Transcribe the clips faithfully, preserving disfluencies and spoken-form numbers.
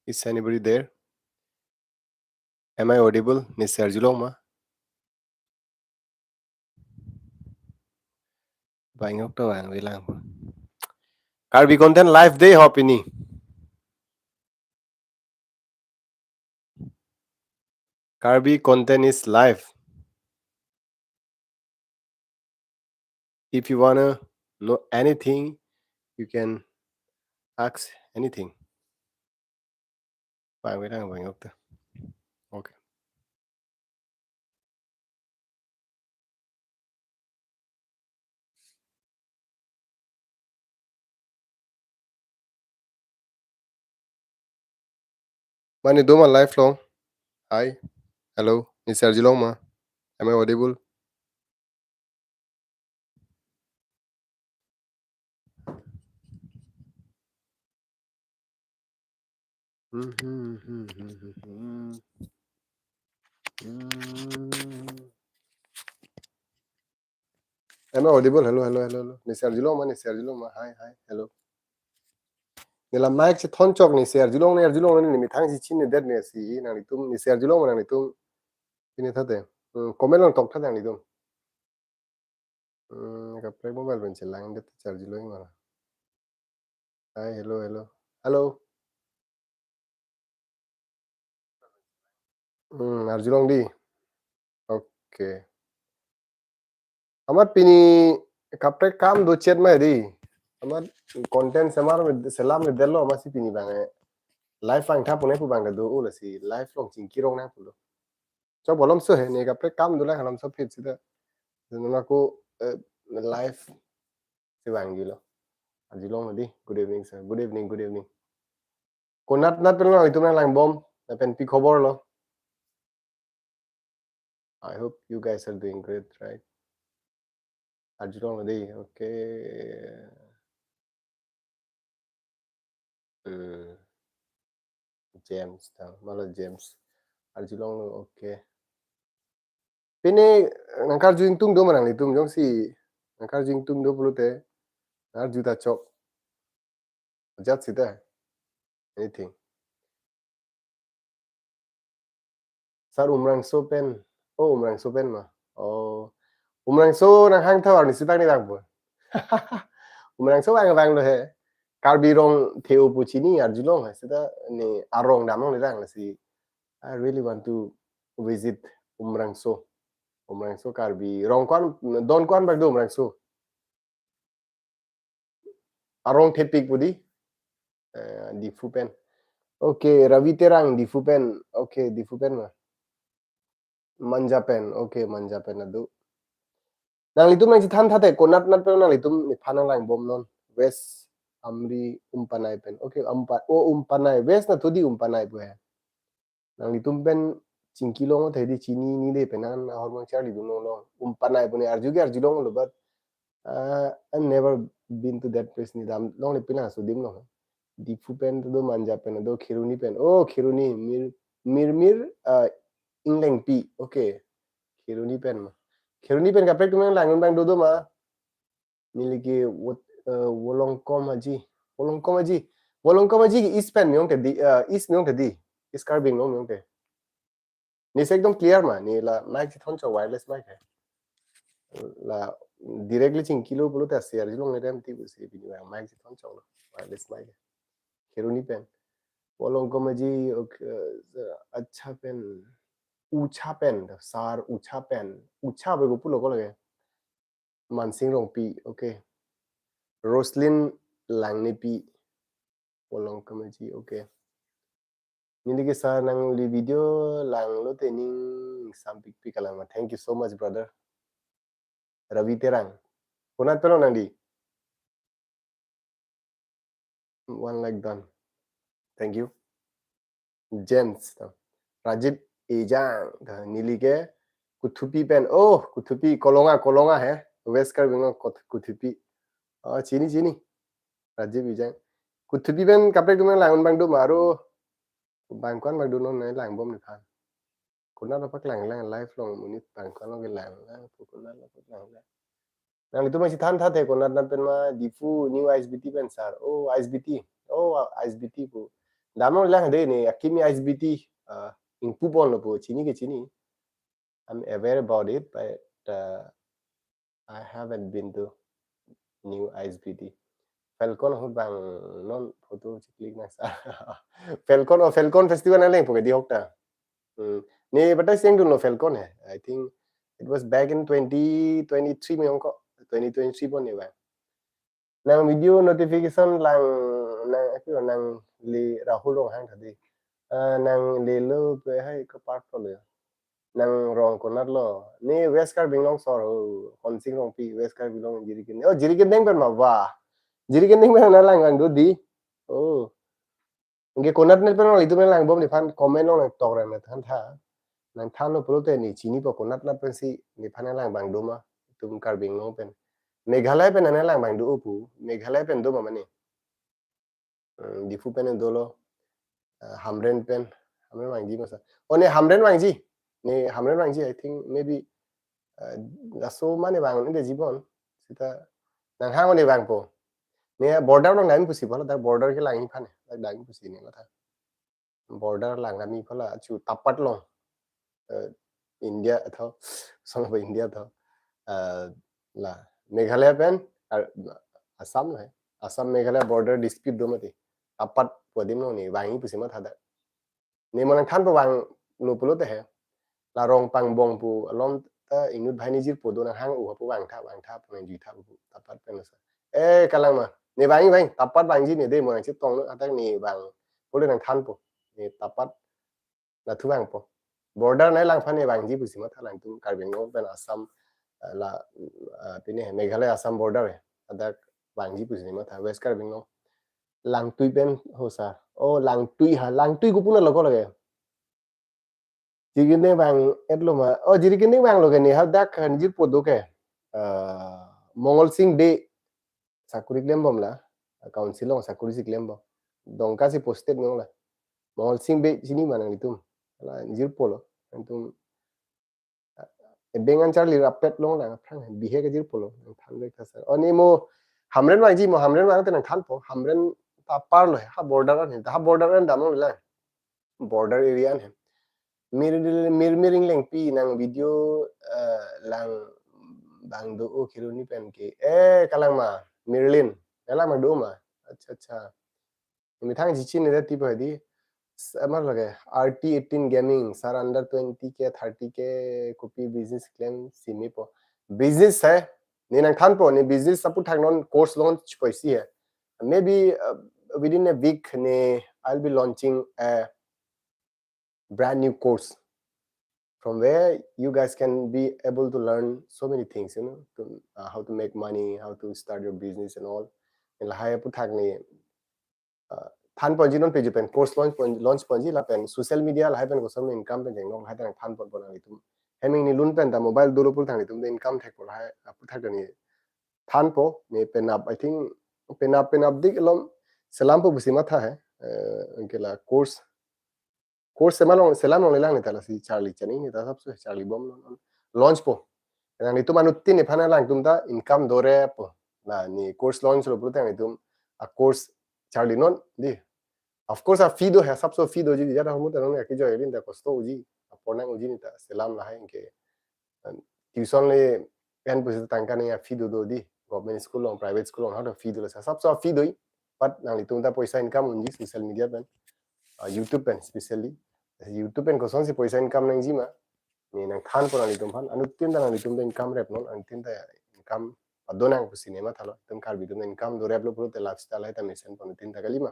Is anybody there? Am I audible? Nesi arjulong ma? Bang ok to bang bilang. Karbi content live dei ho pini. Karbi content is live. If you wanna know anything, you can ask anything. Bang bilang bang ok to. Okay. Mane do ma live long. Hi. Hello. Nesi arjulong ma? Am I audible? Am I audible? Hello, hello, hello, hello. Nesi arjulong ma, nesi arjulong ma. Hi, hi, hello. Neli la mic si thon chok, nesi arjulong, ne arjulong, ne methang si chinine det ne si nanglitum, nesi arjulong ma nanglitum. Pine thate. Hmm, comment long tok thate nanglitum. Hmm, kaprek mobile pen chelang det charge lo ma. Hi, hello, hello. Hello. Hmm, arjulong dei. Okay. Amat pini kaprek kam do chet ma dei. Amat content semar me selam me delo amatsi pini bang eh. Live vangtha pune pu bang do o lasi live long chingki rong nang pulo. Chok bolom so he, ne kaprek kam dolang alam so phit sita. Nang ako, eh, live si vangji lo. Arjulong dei. Good evening, sir. Good evening, good evening. Konat nat pelo nanglitum nanglangbom, lapen pi khobor lo. I hope you guys are doing great, right? Arjulong dei, okay. Hmm. James, ta, malo James. Arjulong lo, okay. Pine nangkarju ingtung do ma nanglitum jongsi nangkarju ingtung do pulote nangkarju ta chok. Ajat sita. Anything. Sir Umrangso pen. Oh, Umrangso pen ma. Oh. Umrangso nanghang tha arni sitang ne dang po. Umrangso vang vang lo he. Karbi rong theo pu chini arjulong he. Sita ne arong damlong ne dang lasi. I really want to visit Umrangso. Umrangso Karbi rong ko-an, don ko-an bak do Umrangso. Arong thepik pu dei. Eh, Diphu pen. Okay, Ravi Terang Diphu pen. Okay, Diphu pen ma. Manja pen. Okay, Manja pen ado. Nanglitum nangchethan thate konat nat pen nanglitum nephan nanglangbom non. West Amri Umpanai pen. Okay, Umpa-, oh, Umpanai. West na thodi Umpanai pu he. Nanglitum pen chingki long thedi chinine dei pen an ahormu charli dun long. Umpanai pu ne arju ke arjulong lo, but, uh, I've never been to that place, ne damlong ne pina so dim long. Diphu pen do, Manja pen do, Kheroni pen. Oh, Kheroni, Mir, Mirmir, uh, Inglengpi. Okay. Kheroni pen ma. Kheroni pen kaprek atum nanglang un bang do do ma. Neli ke Wot-, eh, Wolongkom Aji. Wolongkom Aji. Wolongkom Aji ke East pen miyong ke dei, eh, East miyong ke dei. East Karbi Anglong miyong ke. Nesi ekdom clear ma, neli la mic si thon chok, wireless mic he. La directly chingkilo pulote asi arjulong ne rem ti pusi pini bang mic si thon chok lo, wireless mic he. Kheroni pen. Wolongkom Aji, okay, eh, acha pen. Ucha pen, sir Ucha pen. Ucha pu ko pulo ko lake. Mansing Rongpi, okay. Roslyn Langnepi. Wolongkom Aji, okay. Neli ke sir nangli video langlote ning sampik pik alang ma. Thank you so much, brother. Ravi Terang. Konat pen lo nang dei? One like done. Thank you. James, ta. Rajiv Ejang, ta, neli ke Kuthupi pen. Oh, Kuthupi, Kolonga, Kolonga he. West Karbi Anglong Kut-, Kuthupi. Oh, chini, chini. Rajiv Ejang. Kuthupi pen kaprek atum nanglang un bang do ma aro. Bang ko-an bang do non nanglangbom nephan. Konat lapak lang lang live long monit bang ko-an lo ke lang lang pu konat lapak lang lang. Nanglitum nangchethan thate konat nat pen ma Diphu new I S B T pen sir. Oh, I S B T. Oh, I S B T pu. Damlonglelang dei ne, akimi I S B T, uh, ingpu ponlo pu, chini ke chini. I'm aware about it, but, uh, I haven't been to new I S B T. Falcon ahut vangnon, photo chiklik nang sa. Falcon, oh, Falcon Festival nanglengpo ke di hok ta. Hmm. Ne batai seng dunlo Falcon he. I think it was back in twenty twenty-three mi ong ko. Twenty twenty-three pon ne vang. Nang video notification lang, nang, apa, nangle Rahul Ronghang tadi. Ah, nanglelo pe hai ke part ko le. Nangrong konatlo. Ne West Karbi Anglong sor ho. Honsing Rongpi, West Karbi Anglong Jirikindeng. Oh, Jirikindeng pen ma, wah. Jirikindeng pen nanglang vang do di. Oh. Anke konat ne pen nanglitum nanglangbom nephan comment along nangtok ra nangthan tha. Nangthanlo pulote ne chinipo konat nat pensi nephan nanglang vang do ma. Itum Karbi Anglong pen. Meghalaya pen nanglang vang do pu. Meghalaya pen do ma mane. Hmm, Diphu pen dolo. Ah, Hamren pen. Hamren vangji ma sa. Oh, ne Hamren vangji. Ne Hamren vangji, I think maybe, ah, laso mane vang ne de jibon. Sita nanghang ne vangpo. Ne border along dam pusi bola, dak border kelang aphan. Dak dam pusi ne la tha. Border lang kami pala chu Tapat along. Eh, India atau, song apa India atau, eh, la Meghalaya pen, ah, Assam la. Assam Meghalaya border dispute do mati. Tapat pu adim along ne vangji pusi matha dak. Ne mo nangthanpo vanglo pulote he. La Rongpangbong pu along ta inut banghini jirpo do, nanghang-o pu vangtha, vangtha pu nangjutha pu Tapat pen sa. Eh, kalang ma. Ne vangji vang, Tapat vangji ne de mo nangchetonglo, adak ne vang. Pule nangthanpo. Ne Tapat la thu vangpo. Border nanglang aphan ne vangji pusi matha, alangtum Karbi Anglong pen Assam, eh, la, eh, pine he Meghalaya Assam border he. Adak vangji pusi matha West Karbi Anglong. Langtui pen ho sa. Oh, Langtui ha. Langtui kopi na lo ko lake. Jirikindeng vang-etlo ma. Oh, Jirikindeng vanglo ke ne, hadak kan jirpo do ke. Ah, Mongol Sing Bey sakuri klembom la. Council along sakuri si klembom. Dongka si posted nong la. Mongol Sing Bey chini ma nanglitum. La jirpo lo. Nangtum, ah, ebeng an charli rapet long lang aphrang, bihek jirpo lo. Nangthan bek tha sa. Oh, ne mo Hamren vangji, mo Hamren vang te nangthanpo. Hamren ta apar lo, ha border an, ha border an damlonglelang. Border area an he. Mir, Mir, Mirmir Englengpi nang video, eh, lang vang do o Kheroni pen ke. Eh, kalang ma, Mirlin. Kalang ma do ma. Acha, acha. Methang jichin ne dati pa di. S-, amar lage, R T eighteen Gaming, sir under twenty K, thirty K, kopi business klem si mepo. Business he, ne nangthanpo, ne business aphuthak non course launch po isi he. Maybe, uh, within a week ne, I'll be launching a brand new course from where you guys can be able to learn so many things, you know, to, uh, how to make money, how to start your business and all. And lahai aphuthak ne, uh, thanponji non page pen course launch pon, launch ponji lapen social media lahai pen koson income pen jengno lahai ta thanpon pon nanglitum. Hem ingnilun pen ta mobile dolo pulo nanglitum income thekpo lahai aphuthak ne thanpo ne penap, I think penap, penap dik alom selampo pusi matha he, eh, anke la course, course selam long, selam longlelang ne ta lasi charli chani ne ta sabso charlibomlo, launch po. Nanglitum anuttin nephan alangtum ta income dorepo. La ne course launch lo pulote nanglitum a course charlinon di. Of course a fee do he, sabso fee doji di, jada humut anong ya kejoy rin ta kosto uji. Apor nang uji ne ta selam lahai anke. Tuition le pen pusi tangka ne ya fee do do di. Government school along, private school along, ha ta fee do la sa. Sabso fee do-i. But nanglitum ta poisa income unji social media pen. Ah, YouTube pen especially. YouTube pen kosonsi poisa income nangji ma. Ne nangthanpo nanglitum aphan. Anuttin ta nanglitum ta income repnon, anuttin ta income padonang pusi ne mathalo. Itum Karbi atum income doreplo pulote lifestyle hai ta mesenpo anuttin ta kali ma.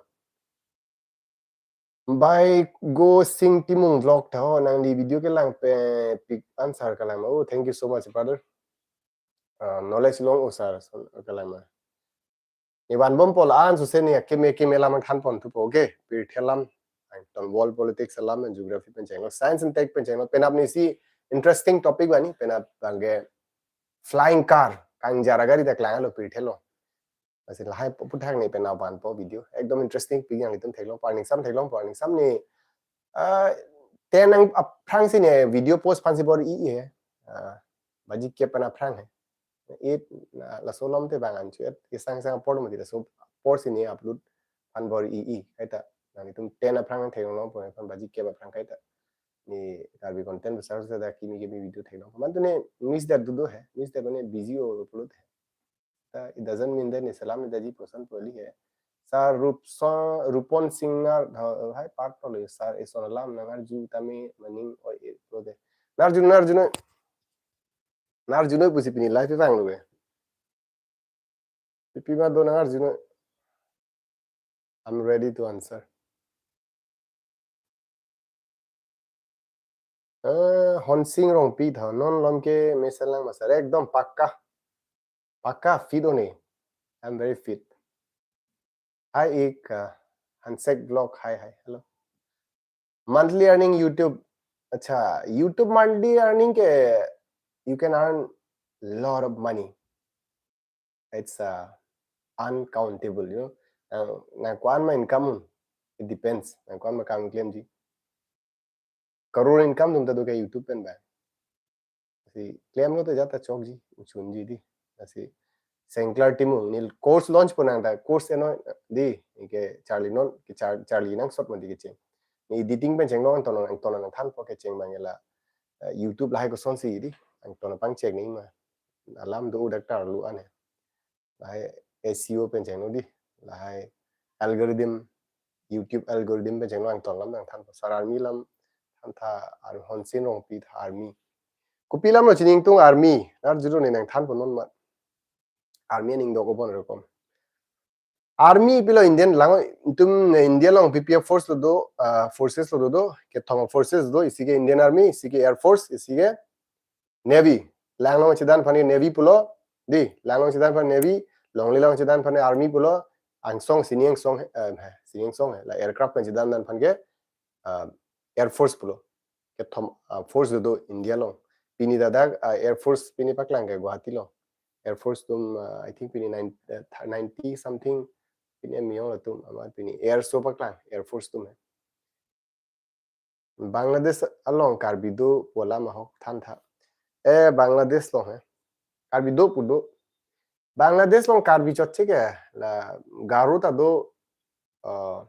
By Go Sing Timung vlog tha ho, nangli video kelang pen pik answer kalang ma. Oh, thank you so much, brother. Uh, knowledge long o sir, so, kalang ma. Ne vanbompo la-an suse ne keme keme alam thanpon thupo, okay? Pirthe alam, angton world politics alam, and geography pen chenglo, science and tech pen chenglo, penap ne isi interesting topic bani, penap bangke flying car, kangjar agari ta klanglo pirthe along. Lasi lahai aphuthak ne penap vanpo video. Ekdom interesting pik nanglitum theklongpo, aning sam theklongpo, aning sam ne, ah, te nang aphrangsi ne video post aphansi bor-i he. Ah, baji kep pen aphrang he. It, na, laso alam te bang an chu et, kesang sang apor mati laso aporsi ne upload aphan bor-i. Kaita Nanglitum ten aphrang theklongpo, aphan baji kep aphrang kaita. Ne Karbi content besar se da kimi kimi video theklong. Mane to ne miss that dudu hai, miss that mane busy o pulote. Ta, it doesn't mean that ne salam ne daji person poli hai. Sir Rupson, Rupon Singnar, ha, hai part poli, sir, ison alam nangarju tame maning oi e pulote. Nangarju, nangarju noi. Nangarju noi pusi pini live vanglo be. Pipi ma do nangarju noi. I'm ready to answer. Eh, Honsing Rongpi tha, non lom ke mesen lang ma sir, ekdom pakka. Pakka fit ho ne. I'm very fit. Hi, ik, uh, Hansek Vlog, hi, hi, hello. Monthly earning YouTube. Acha, YouTube monthly earning ke, you can earn lot of money. It's, uh, uncountable, you know. Nang, nang ko-an ma income, it depends. Nang ko-an ma kam klemji. Crore income atum ta do ke YouTube pen ba. Si klemlo te jat ta chokji, uchunji di. Lasi sengklar timu, ne course launch po nang ta, course eno di, ke charli non, ke char-, charli nangsot mati kecheng. Ne editing pen chenglong, angton, angton nangthanpo kecheng bang la, eh, YouTube lahai kosonsi di, angton pangchek ne ma. Alam do udak tarlu ane. Lahai S E O pen chenglo di. Lahai algorithm, YouTube algorithm pen chenglo, angton alam nangthanpo. Sir army alam thantha, ar Honsing Rongpi tha army. Kopi alamlo chini ingtung army. Nangarju noi, nangthanpo non ma. Army aning do ko bon rokom. Army pilo Indian lang, itum India along P P F force lo do, ah, forces lo do, do, kethom forces do, isi ke Indian Army, isi ke Air Force, isi ke Navy. Langlong chedan aphan ke Navy pulo, di, langlong chedan aphan Navy, longle along chedan aphan Army pulo, angsong, sini angsong, eh, sini angsong, la aircraft pen chedan dan aphan ke, ah, Air Force pulo. Kethom, ah, force do, do India along. Pini dak, ah, Air Force pini paklang ke Guwahati along. Air Force atum, ah, I think pini nine, eh, ninety something, pini miyong atum, amat pini Air Force paklang, Air Force atum hai. Bangladesh along Karbi do pu alam ahok thantha. Eh, Bangladesh along hai. Karbi do pu do. Bangladesh along Karbi chotche ke, la Garo ta do, uh,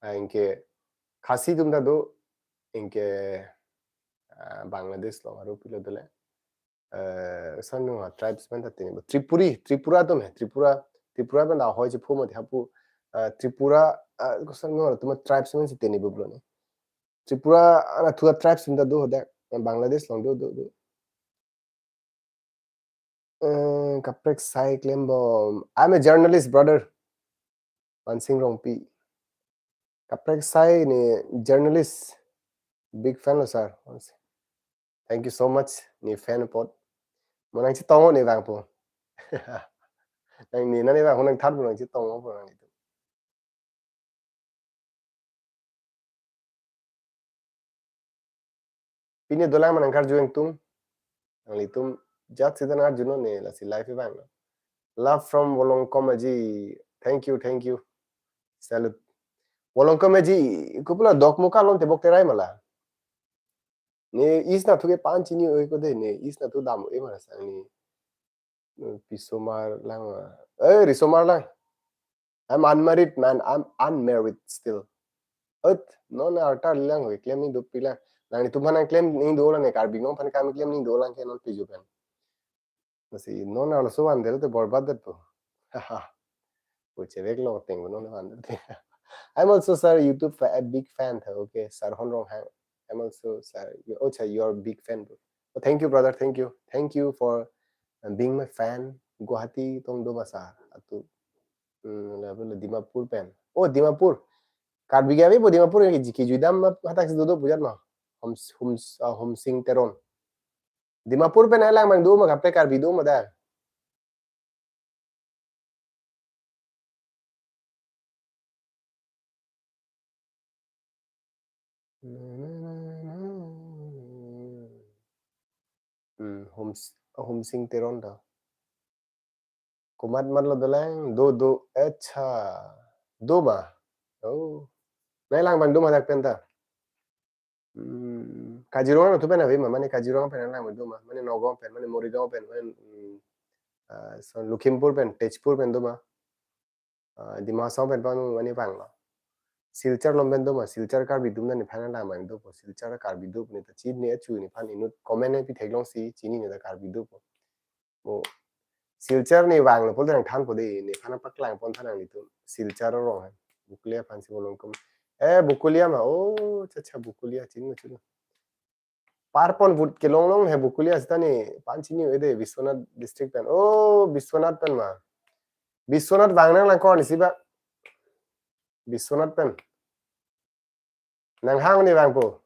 anke Khasi atum ta do, anke, uh, Bangladesh along aru pilo dole. Eh, sanu ha, tribes pen ta tini bo. Tripuri, Tripura atum hai, Tripura, Tripura pen ta hoi chepho mati hapu, eh, Tripura, eh, ko sanu ha, atum tribes pen si tini bo pulo ne. Tripura anatthu tribes pen ta do hadak, Bangladesh along do, do, do. Eh, kaprek sai klembom. I'm a journalist, brother. Mansing Rongpi. Kaprek sai ne journalist. Big fan lo, sir. Thank you so much. Ne fan apot. Mo nangchetong ne vangpo. Nang ne nang ne vang, nangthanpo, nangchetong po nang itu. Pini dolang ma nangkarju ingtung. Nanglitum jat sita nangarju non ne, lasi live vang. Love from Volongkom Aji. Thank you, thank you. Salute. Volongkom Aji, kopilo Dokmoka along tebok terai ma la. Ne isi anatthu ke pan chini oi ko de, ne isi anatthu dam e ma la sang ne. Pisomar lang. Eh, Risomar lang. I'm unmarried, man. I'm unmarried still. Ut, non arta lang, we claim ning dopi lang. Nanglitum aphan nang claim ning dolang ne, Karbi Anglong aphan kam claim ning dolang ke non piju pen. Masi non arloso van delo te borbad det po. Haha. Puche vek lo teng non van det. I'm also, sir, YouTube fa-, a big fan tha. Okay, sir Hon Ronghang. I'm also, sir. You, oh, sir, you're a big fan, bro. Oh, thank you, brother. Thank you. Thank you for, um, being my fan. Guwahati tong do ma sir. Atu. Hmm, la, la, Dimapur pen. Oh, Dimapur. Karbi ke ave po Dimapur ke ji-, kejui dam ma hatak si dodo pu jat ma. Hom, Hom, ah, Homsing Teron. Dimapur pen alang mang do ma, kaprek Karbi do ma da. Hmm, Homs-, Homsing Teron da. Komat mat lo dolang, do, do, acha. Do ma. Oh. Nai lang bang do ma dak pen ta. Hmm, Kaziranga anatthu pen ave ma, mane Kaziranga pen lang do ma, mane Nagaon pen, mane Morigaon pen, mane, hmm, ah, so Lakhimpur pen, Tezpur pen do ma. Ah, Dima Hasao pen pan mane vang lo. Silchar lomben do ma, Silchar Karbi atum ta nephan lang abang dopo, Silchar Karbi dopo, ne ta chini achu nephan inut comment ne pi theklongsi chini ne ta Karbi dopo. Mo Silchar ne vanglo pulote nangthanpo dei, nephan paklang pon tha nanglitum. Silchar arong hai. Bokolia aphansi bolong kum. Eh, Bokolia ma. Oh, acha acha, Bokolia, chini chini. Parpon vote kelong long he Bokolia seta nephan chini-o dei, Biswanath district pen. Oh, Biswanath pen ma. Biswanath vang nanglang ko-an isi ba. Biswanath pen. Nanghang ne vangpo.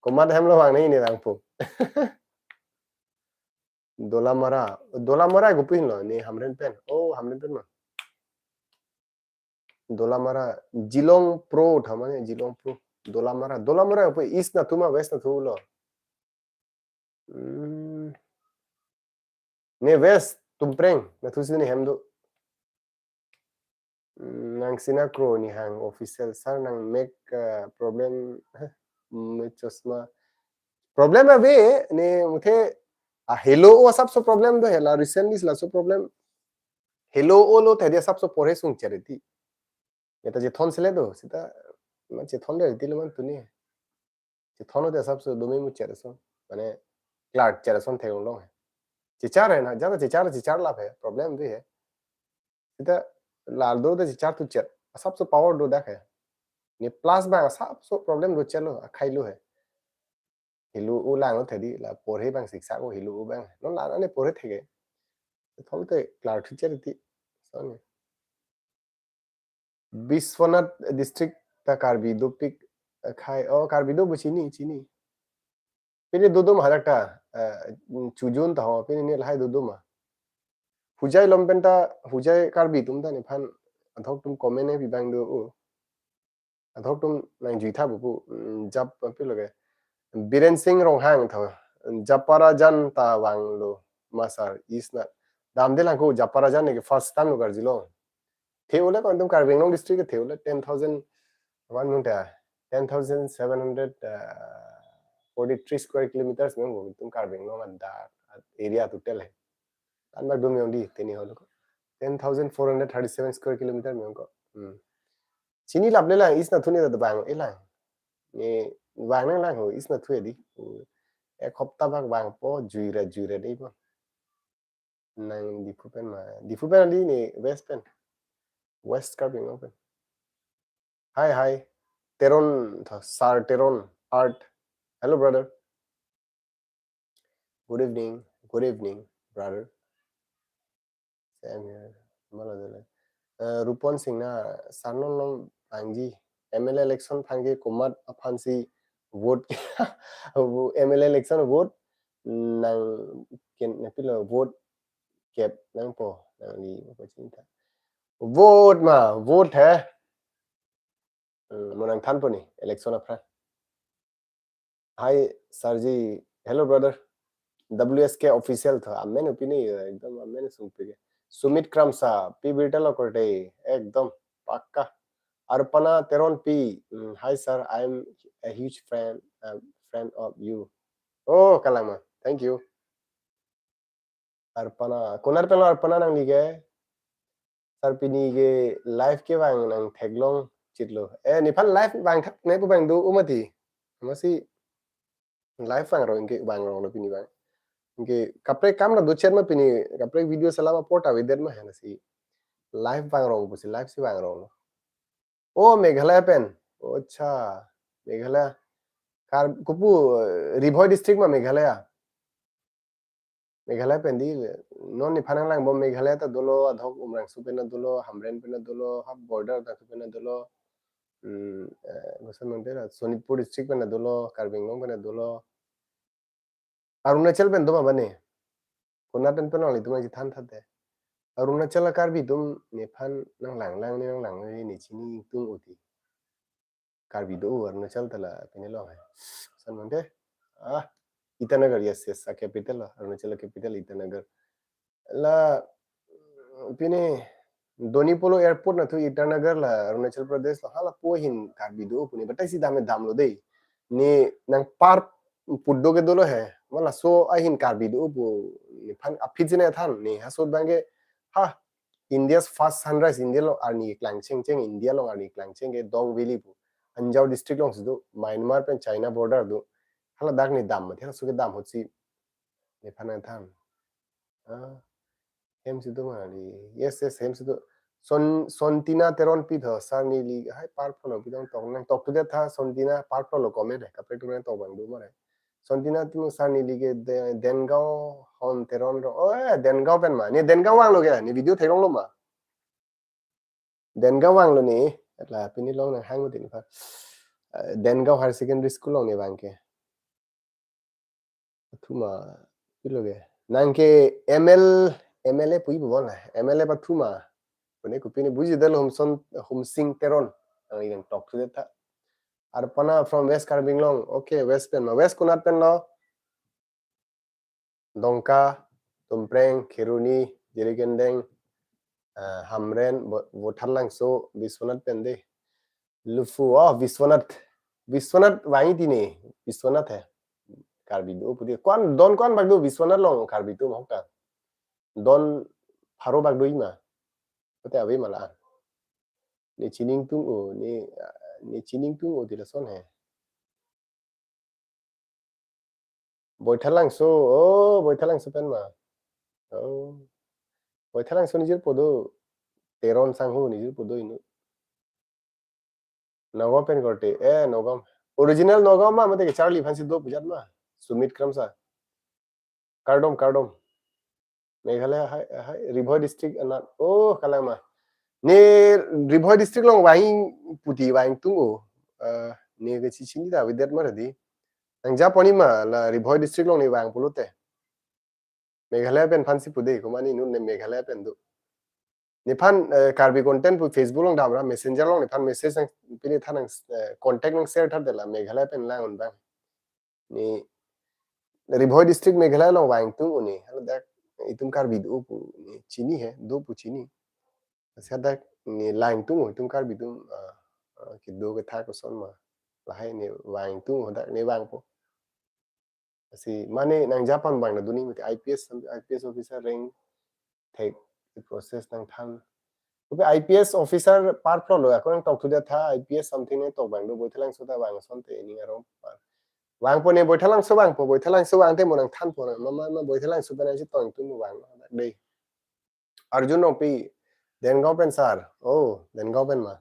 Komat hemlo vang ne vangpo. Dolamara. Dolamara kopi henlo, ne Hamren pen. Oh, Hamren pen ma. Dolamara, Geelong Pro tha mane, Geelong Pro. Dolamara, Dolamara kopi, East nathu ma, West nathu lo. Hmm. Ne West, Tumpreng nathusi ne hem do. Hmm, Nangsina Kro ne hang official sir nang make, uh, problem, heh, me chosma. Problem ave, ne muthe, ah, helo-o asapso problem do he la, recently laso problem. Helo-o lo tadi asapso porhe sungchot ri ti. Ne ta chethon sele do, seta, man chethon de ti lo man tuni. Chethon te asapso do me muchot ason. Mane, klar chot ason theklong long he. Chechar he na, jata chechar, chechar lap he, problem ave he. Seta, lal do te chechar thuchot. Asapso power do dak he. Ne plus abang asapso problem do chelo, akhai lo he. Helo-o lang lo tadi, la porhe abang siksak-o helo-o abang. Non la ne porhe theke. Thom te klar thuchot ri ti. Son. Biswanath district ta Karbi dopik, eh, khai. Oh, Karbi do bo chini, chini. Pini do do ma hadak ta, eh, Chujun ta ho, pini ne lahai do do ma. Hojai lompen ta, Hojai Karbi atum ta nephan athok atum comment ne pi abang do-o. Athok atum nangjui tha pupu, mm, Jap, api lo ke. Biren Singh Ronghang tha, Japarajan ta vanglo ma sir, East na. Damde lang ko, Japarajan ne ke first time lo karjulong. The-o le ko-an atum Karbi Anglong district ke the-o le ten thousand, one minute, ten thousand seven hundred forty-three square kilometers me ong ko atum Karbi Anglong anta area total he. Tan bak do me ong dei, teni holo ko. Ten thousand four hundred thirty-seven square kilometer me ong ko. Hmm. Chini laple lang, East nathu ne ta vang-e lang. Ne vang nanglang ho, East nathu dei. Hmm. Ek hopta bak vangpo, jui ra, jui ra dei po. Nang Diphu pen ma. Diphu pen dei ne West pen. West Karbi Anglong pen. Hi, hi. Teron tha, Sir Teron Art. Hello, brother. Good evening. Good evening, brother. Same here. Malo dele. Eh, Rupon Singh na, sir non long pangji. M L A election pangji komat aphansi vote. M L A election vote nang kin ne pilo vote kep nangpo, nangli apa chinta. Vote ma, vote he. Hmm, mo nangthanpo ne, election aphrang. Hi, sir ji. Hello, brother. W S K official tha. Amen opini, ekdom amen sungpi ke. Sumit Kramsa, pi birta lo korte, ekdom pakka. Arpana Teron P, mm, hi, sir. I'm a huge fan, um, fan of you. Oh, kalang ma. Thank you. Arpana, konat pen lo Arpana nangli ke? Sir pini ke live ke vang nang theklong chitlo. Eh, nephan live vang thak ne pu vang do-o mati. Masi live vang rong ke vang rong lo pini vang. Ke kaprek kam la do chet ma pini, kaprek video salam apor ta avedet ma hena si. Live vang rong pusi live si vang rong lo. Oh, Meghalaya pen. Oh, acha. Meghalaya. Kar kopu, eh, Ri Bhoi district ma Meghalaya. Meghalaya pen dei, non nephan nanglangbom Meghalaya ta dolo, adhok Umrangso pen dolo, Hamren pen dolo, ha border ta pen dolo. Hmm, eh, koson mangte la, Sonitpur district pen dolo, Karbi Anglong pen dolo. Arunachal pen do ma bane. Konat pen pen nanglitum nangchethan thate. Arunachal Karbi atum nephan nanglanglang ne nanglang ne chini ingtung uti. Karbi do Arunachal ta la pini long hai. Koson mangte. Ah, Itanagar, yes, yes, a capital lo. Arunachal capital Itanagar. La pini Donyi Polo Airport nathu Itanagar la Arunachal Pradesh lo, hala po ahin Karbi do puni. Batai si dam dam lo dei. Ne nang par put do ke dolo he. Ma laso ahin Karbi do pu nephan aphi jine than ne ha sot bang ke ha India's first sunrise, India along arni keklang chengcheng, India along arni keklang cheng ke Dong Valley pu. Anjaw district alongsi do, Myanmar pen China border do. Hala dak ne dam, mati hala suke dam ahutsi. Nephan nangthan. Ah, hem si do mali. Yes, yes, hem si do. Son, Sontina Teron pitho, sir neli, hai par phone pitong tok nangtok tu det tha, Sontina par phone lo comment hai, kaprek tu nangtok abang do mare. Sontina Timung sir neli ke De-, Dengaon Hon Teron ro. Oh, eh, Dengaon pen ma. Ne Dengaon vanglo ke, ne video theklonglo ma. Dengaon vanglo ne, la pini long nanghang mo tin pa. Eh, Dengaon Higher Secondary School along ne vang ke. Pathuma, pilo ke. Nang ke M L, M L A puji bon la. M L A pathuma. Pune kopi ne buji dal Humson, Humsing Teron. Ang ilang tok tu det tha. Arpana from West Karbi Anglong. Okay, West pen ma. West konat pen lo? Dongka, Tumpreng, Kheroni, Jirikindeng, ah, Hamren, Bo-, Botharlangso, Biswanath pen de. Lufu, oh, Biswanath. Biswanath vangji tini, Biswanath hai. Karbi do pu de. Ko-an, don ko-an bak do Biswanath along Karbi atum ahok ta. Don pharo bak do-i ma. Kote ave ma la. Ne chiningtung o, ne, ne chiningtung o ti lason hai. Boithalangso, oh, Boithalangso pen ma. Oh. Boithalangso nijirpo do, Teron sangho nijirpo do inut. Nagaon pen korte, eh, Nagaon. Original Nagaon ma, mate ke Charlie aphansi do pu jat ma. Sumit Kramsa. Kardom, kardom. Meghalaya hai, hai, Ri Bhoi district anat. Oh, kalang ma. Ne Ri Bhoi district along vang puti vangtung o. Eh, ne ke chichini ta avedet ma di. Nangjaponji ma la Ri Bhoi district along ne vang pulote. Meghalaya pen aphansi pu de, komat inut ne Meghalaya pen do. Nephan, eh, Karbi content pu Facebook along damra, Messenger along nephan message nang, pini tha nang, eh, contact nang share tha de la, Meghalaya pen lang un bang. Ne Ri Bhoi district Meghalaya along vangtung o ne, hala dak itum Karbi do pu ne chini he, do pu chini. Asi dak ne langtung o itum Karbi atum, ah, ah, kedo ketha koson ma. Lahai ne vangtung o dak ne vangpo. Asi mane nangjapon abang na duni mate I P S, I P S officer rank thek process nangthan. Kopi I P S officer par phone lo, ako nangtok tu det tha, I P S something nangtok abang do, Boithalangso ta vang asonte ning arong par. Vangpo ne Boithalangso vangpo, Boithalangso vangte mo nangthanpo na, ma, ma, ma Boithalangso pen nangchetong atum vang, dak dei. Arjun Rongpi, Dengaon pen sir. Oh, Dengaon pen ma.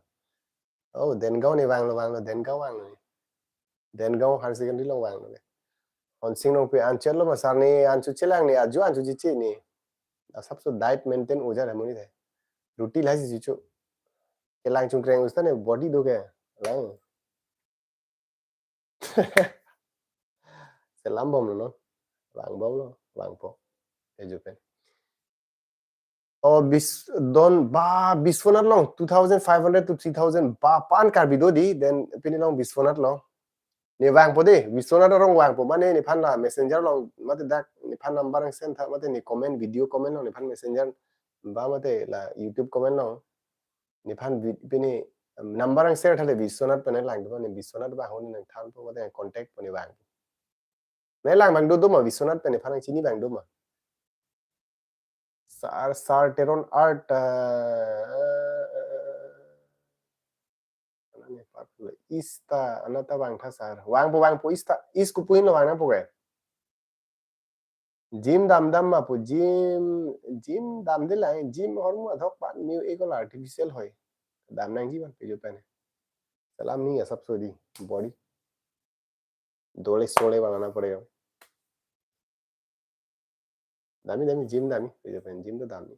Oh, Dengaon ne vanglo, vanglo, Dengaon vanglo ne. Dengaon Higher Secondary along vanglo ne. Honsing Rongpi anchot lo ma sir ne, anchot chelang ne, ajo anchot chichi ne. Asapso diet maintain oja ra muni the. Roti lahai si chicho. Kelang chungkreng usta ne body do ke. Lang. Selam bomlo no. Vang bomlo, vangpo. Ejo pen. Oh, bis, don ba Biswanath along two thousand five hundred to three thousand ba pan Karbi do di, then pini along Biswanath along. Ne vangpo de, Biswanath arong vangpo, mane nephan la Messenger along, mate dak nephan number ang send tha, mate ne comment, video comment along nephan Messenger, ba mate la YouTube comment along. Nephan vi-, pini, um, number ang share tha le Biswanath pen lang do, ne Biswanath ba ho ne nangthanpo, mate contact po ne vang. Ne lang abang do do ma Biswanath pen nephan nangchini abang do ma. Sir, Sir Teron Art, uh, Ista, anat ta vang tha sir. Vangpo, vangpo, Ista, Is kopuhin lo vang nangpo ke. Gym dam dam ma pu, gym, gym dam de lang, gym hormu athok pan new ekol artificial hoi. Dam nangji ban pejo pen. Selam ne asapso di, body. Dole sole banana padega. Dami, dami, gym dami, pejo pen, gym to dami.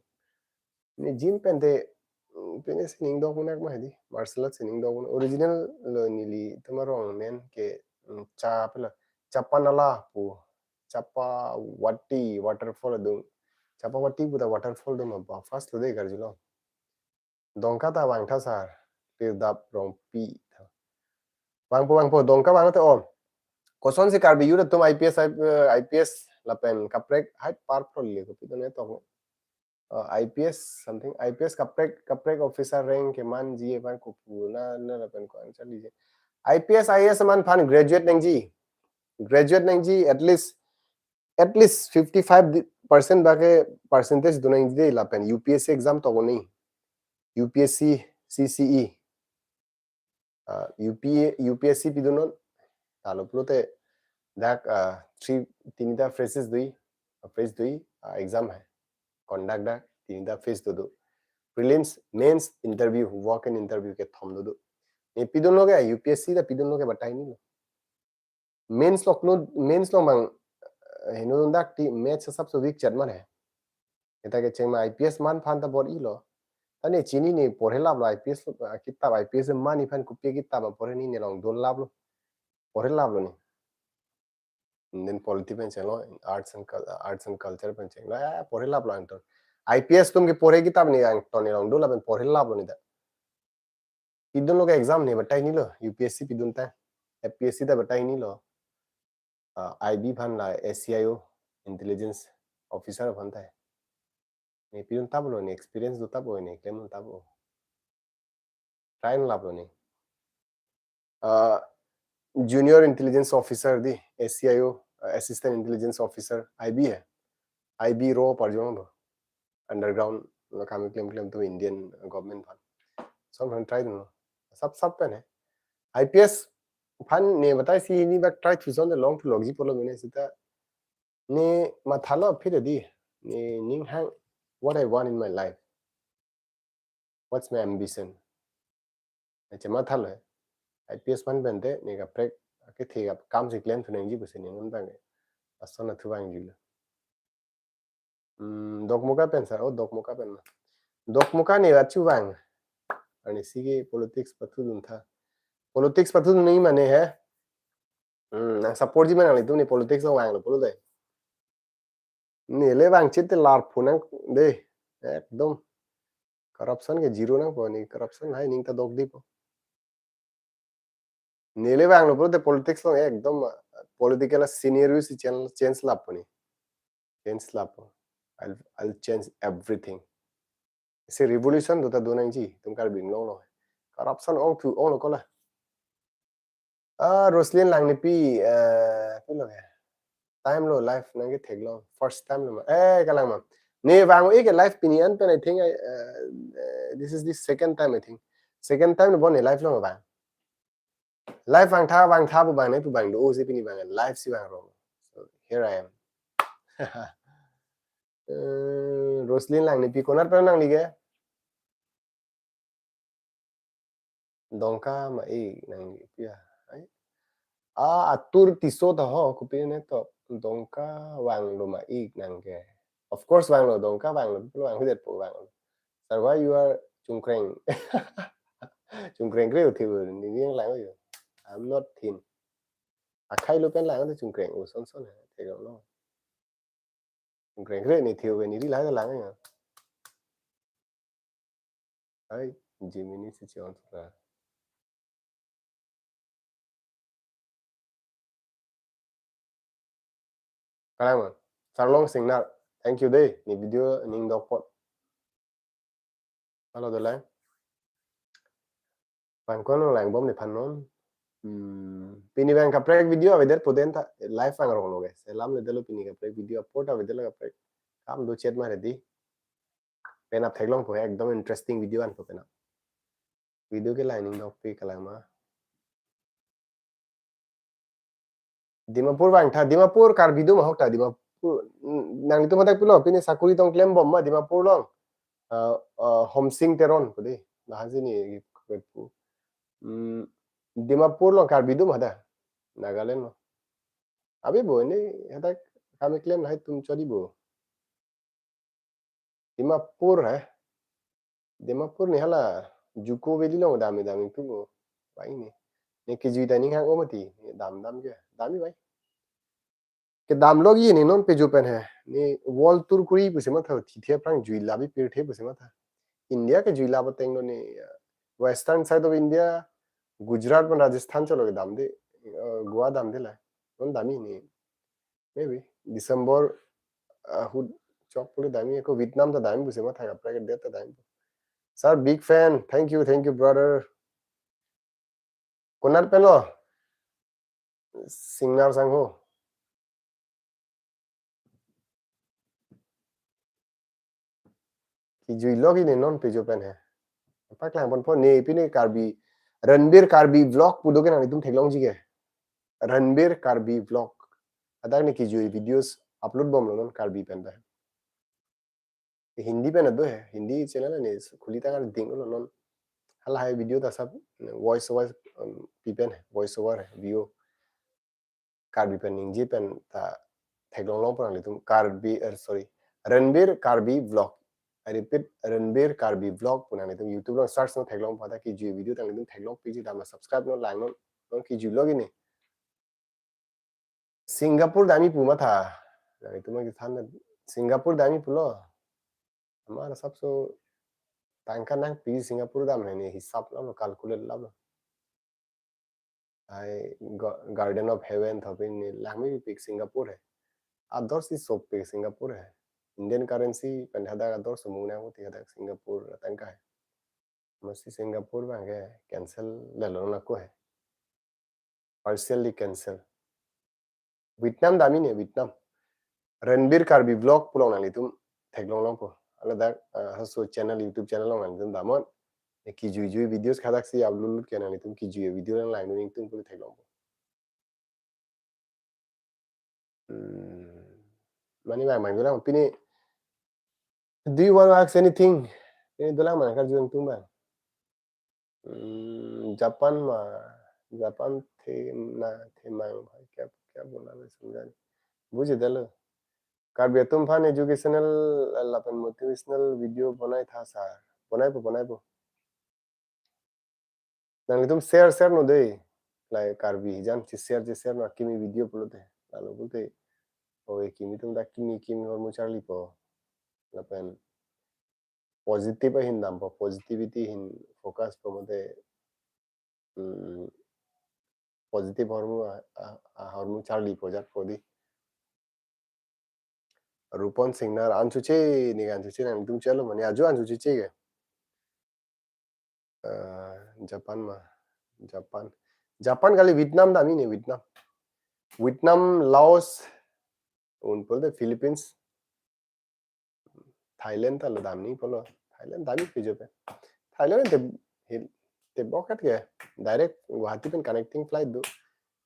Ne gym pen te, mm, pine sining dok unak ma hedi, martial arts sining dok unak. Original lo neli itum arong amen ke, mm, cha pela, Chapanala pu, Chapawati waterfall adung. Chapawati pu ta waterfall do ma ba, first lo de Karjulong. Dongka ta vang tha sir, Pirdap Rongpi tha. Vangpo, vangpo, Dongka vang te om. Kosonsi Karbi youth atum I P S, I-, eh, I P S lapen kaprek hai par phone le kopi to ne tok. Uh, I P S something, I P S kaprek, kaprek officer rank kemanji aphan kopu na, na lapen ko-an charliji. I P S, I A S aman aphan graduate nangji. Graduate nangji at least at least fifty-five percent bak ke percentage do nangji de lapen U P S C exam to ko ni. U P S C, C C E. Ah, U P, U P S C pidunnon. Talo pulote dak, ah, three, tinita phases do-i, phase do-i, ah, exam hai. Conduct dak tinita phase do do. Prelims, mains, interview, walk-in interview kethom do do. Ne pidunlo ke, U P S C ta pidunlo ke batai nilo. Mains lo klo, mains lo mang, eh, heno dak ti maths asap so weak chet mane. Eta kecheng ma I P S man aphan ta bor-ilo. Ta ne chini ne porhe laplo I P S lo, ah, kitap I P S man aphan kopi kitap porhe ni ne long dol laplo. Porhe laplo ni. Then polity pen chenglo, arts and cul-, arts and culture pen chenglo. Eh, porhe laplo angton. I P S atum ke porhe kitap ni angton ne long dol lapen porhe laplo ni ta. Pidunlo ke exam ne batai nilo, U P S C pidun ta, F P S C ta batai nilo. Ah, I B aphan la S C I O, intelligence officer aphan ta. Ne pidun tap lo ne, experience do tap lo ne, klem tap lo. Try laplo ne. Ah, junior intelligence officer di, S C I O, ah, assistant intelligence officer, I B hai. I B ro parjong do. Underground lo kami klem klem to Indian government aphan. Lason aphan try dunlo. Sap sap pen hai. I P S aphan ne batai si ne bak try thuson de long thu logji pulo mene seta. Ne mathalo aphi di. Ne ning hang what I want in my life. What's my ambition? Acha mathalo. I P S man pen te ne kaprek akethe kam si klem thu nangji pusi ne ngun bang. Lason athu vangjuilo. Hmm, Dokmoka pen sir, oh Dokmoka pen ma. Dokmoka ne achu vang. Arnisi ke politics pathudun tha. Politics pathudun nangji mane he. Hmm, nang support ji ma nanglitum ne politics lo vanglo pulo de. Neli vang chit te larphu nang de. Ekdom. Corruption ke zero nangpo ne, corruption hai ning ta dok dipo. Neli vanglo pulote politics lo ekdom, uh, political scenario si change, change lappo ne. Change lappo. I'll, I'll change everything. Si revolution do ta do nangji, itum Karbi Anglong lo. Corruption ong thu ong lo kola. Ah, Roslyn Langnipi, eh, pilo ya. Time lo live nangkethek lo. First time lo ma. Eh, kalang ma. Ne vang-ik ke live pini an pen, I think, I, uh, uh, this is the second time, I think. Second time lo bon ne live lo ma vang. Live vangtha, vangtha pu vang ne pu vang do-o si pini vang live si vang rong. So here I am. Eh, Roslyn Langnipi konat pen nangli ke? Dongka ma-ik nangli pu ya. Ai. Ah, Atur Tisso ta ho, kopi ne to. Dongka vanglo ma-ik nang ke. Of course vanglo, Dongka vanglo, people vanglo, det po vanglo. Sir, why you are chungkreng? Chungkreng kre uthi bu, ni yang lang yo. I'm not thin. Akhai lo pen lang to chungkreng, u son son hai, theklong lo. Chungkreng kre ni thiu ke ni ri lai lang ya. Hai, Jiminy si chion sura. Kalang ma, Sarlong Singnar, thank you de, ne video ning dokpot. Halo dolang. Pangkon lang bom nephan non. Hmm, pini vang kaprek video avedet po den ta live vang rong lo guys. Selam le delo pini kaprek video apot avedet lo kaprek. Kam do chet ma ready. Penap theklong po ekdom interesting video an po penap. Video ke lining dok pi kalang ma. Dimapur vangtha, Dimapur Karbi do ma hok ta Dimapur, nanglitum hadak pilo, pini sakuri tong klem bom ma Dimapur long. Uh, uh, Homsing Teron pu de, lahan si ne pu. Hmm, Dimapur long Karbi do ma da, Nagaland lo. Abi bo ne hadak kami klem hai tum chodi bo. Dimapur hai. Dimapur ne hala Juko Valley long dam dam tu bo. Bai ne. Ne kejui ta ning hang-o mati. Dam dam ke. Dam-i bai. Kedam lo ye ne non pejo pen hai. Ne world tour kuri pusi matha, thithe aphrang jui labi pirthe pusi matha. India kejui lab ateng lo ne, uh, western side of India, Gujarat pen Rajasthan cholo kedam de, uh, Goa dam de la. Non dam-i ne. Maybe December, uh, ahut chok pule dam-i, ako Vietnam ta dam-i pusi matha, kaprek det ta dam-i. Sir, big fan. Thank you, thank you, brother. Konat pen lo? Singnar sangho. Kejui lo ke ne non pejo pen he. Paklang ponpo ne pine Karbi, Ranbir Karbi Vlog pu do ke nanglitum theklongji ke. Ranbir Karbi Vlog. Hadak ne kejui videos upload bomlo non Karbi pen ta. Hindi pen ado he. Hindi channel ne khuli tangka dinglo non. Halahai video ta sab voice over, um, pi pen he. Voice over he. View. Karbi pen ningje pen ta theklong longpo nanglitum Karbi, er, sorry, Ranbir Karbi Vlog. I repeat, Ranbir Karbi Vlog pu nanglitum YouTube along search non theklongpo ta kejui video ta nanglitum theklong piji dam subscribe non lang non non kejui lo ke ne. Singapore damji pu matha. Nanglitum kethan Singapore damji pulo. Amar sabso tangka nangpi Singapore dam he ne hisap lo calculate lo. Ai Ga-, Garden of Heaven thopin ne langmepik Singapore he. Ador si sopik Singapore he. Indian currency pen hadak ador sumung nang uti hadak Singapore tangka he. Mesti Singapore bang ke cancel lelo nako he. Partially cancel. Vietnam damji ne Vietnam. Ranbir Karbi Vlog pu along nanglitum theklong longpo. Aladak, ah, haso channel, YouTube channel along nanglitum damnon. Ne kejui jui videos hadak si upload ke nanglitum kejui video lang lang ningtung pu theklongpo. Hmm. Mane bang bang dolang pine. Do you want to ask anything? Pine dolang mane karju ningtung bang. Hmm, Japan ma, Japan the na the mang bhai kya kya bola main samjha nahi. Bujhi dalo. Karbi atum aphan educational lapen motivational video bonai tha sir. Bonaipo, bonaipo. Nanglitum share share non dei. Lahai Karbi hijan si share si share non kimi video pulote. Lalu pulote. Oi kimi atum ta kimi kimi ahormu charlipo. Lapen positive ahin dampo, positivity ahin focus po mate, mm, positive ahormu a, a, ahormu charlipo jat po dei. Rupon Singnar an choche ne an choche nanglitum chelo mane ajo an choche che ke. Ah, Japan ma. Japan. Japan kali Vietnam damji ne Vietnam. Vietnam, Laos, un pulote Philippines. Thailand ta lo damji pulo. Thailand damji pejo pen. Thailand te hil te bokat ke direct Guwahati pen connecting flight do.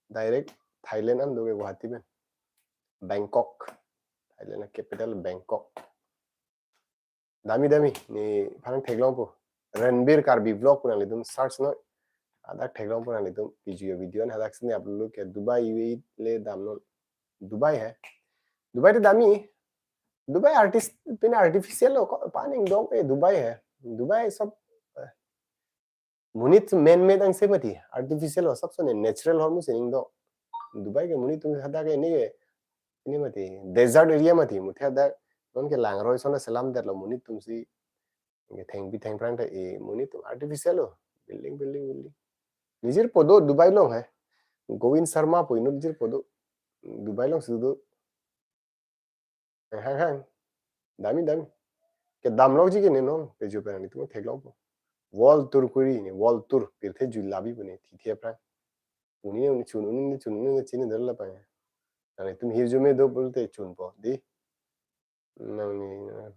Direct Thailand an do ke Guwahati pen. Bangkok. Thailand capital Bangkok. Damji damji ne phan theklongpo. Ranbir Karbi Vlog pu nanglitum search non. Hadak theklongpo nanglitum kejui video an hadak si ne upload ke Dubai U A E le damnon. Dubai he. Dubai te damji. Dubai artist pine artificial lo ko paning dong e Dubai he. Dubai sob, eh, monit man made angse mati, artificial lo, sabso ne natural ahormu si ning do. Dubai ke monit atum hadak ke ne ke ne mati desert area mati, muthe hadak non ke langroi ason selam det lo monit atum si. Ke thengpi thengphrang ta e monit atum artificial lo, building building building. Nijirpo do Dubai along he. Govind Sharma pu inut jirpo do. Dubai along si do. Hang hang. Damji damji. Kedam lok ji ke ne non pejo pen nanglitum theklongpo. World tour kuri ne, world tour pirthe jui labi pu ne thithe aphrang. Uni ne uni chun uni ne chun uni ne chini dal la pa. Nanglitum hirjume do pulote chunpo dei. Nangli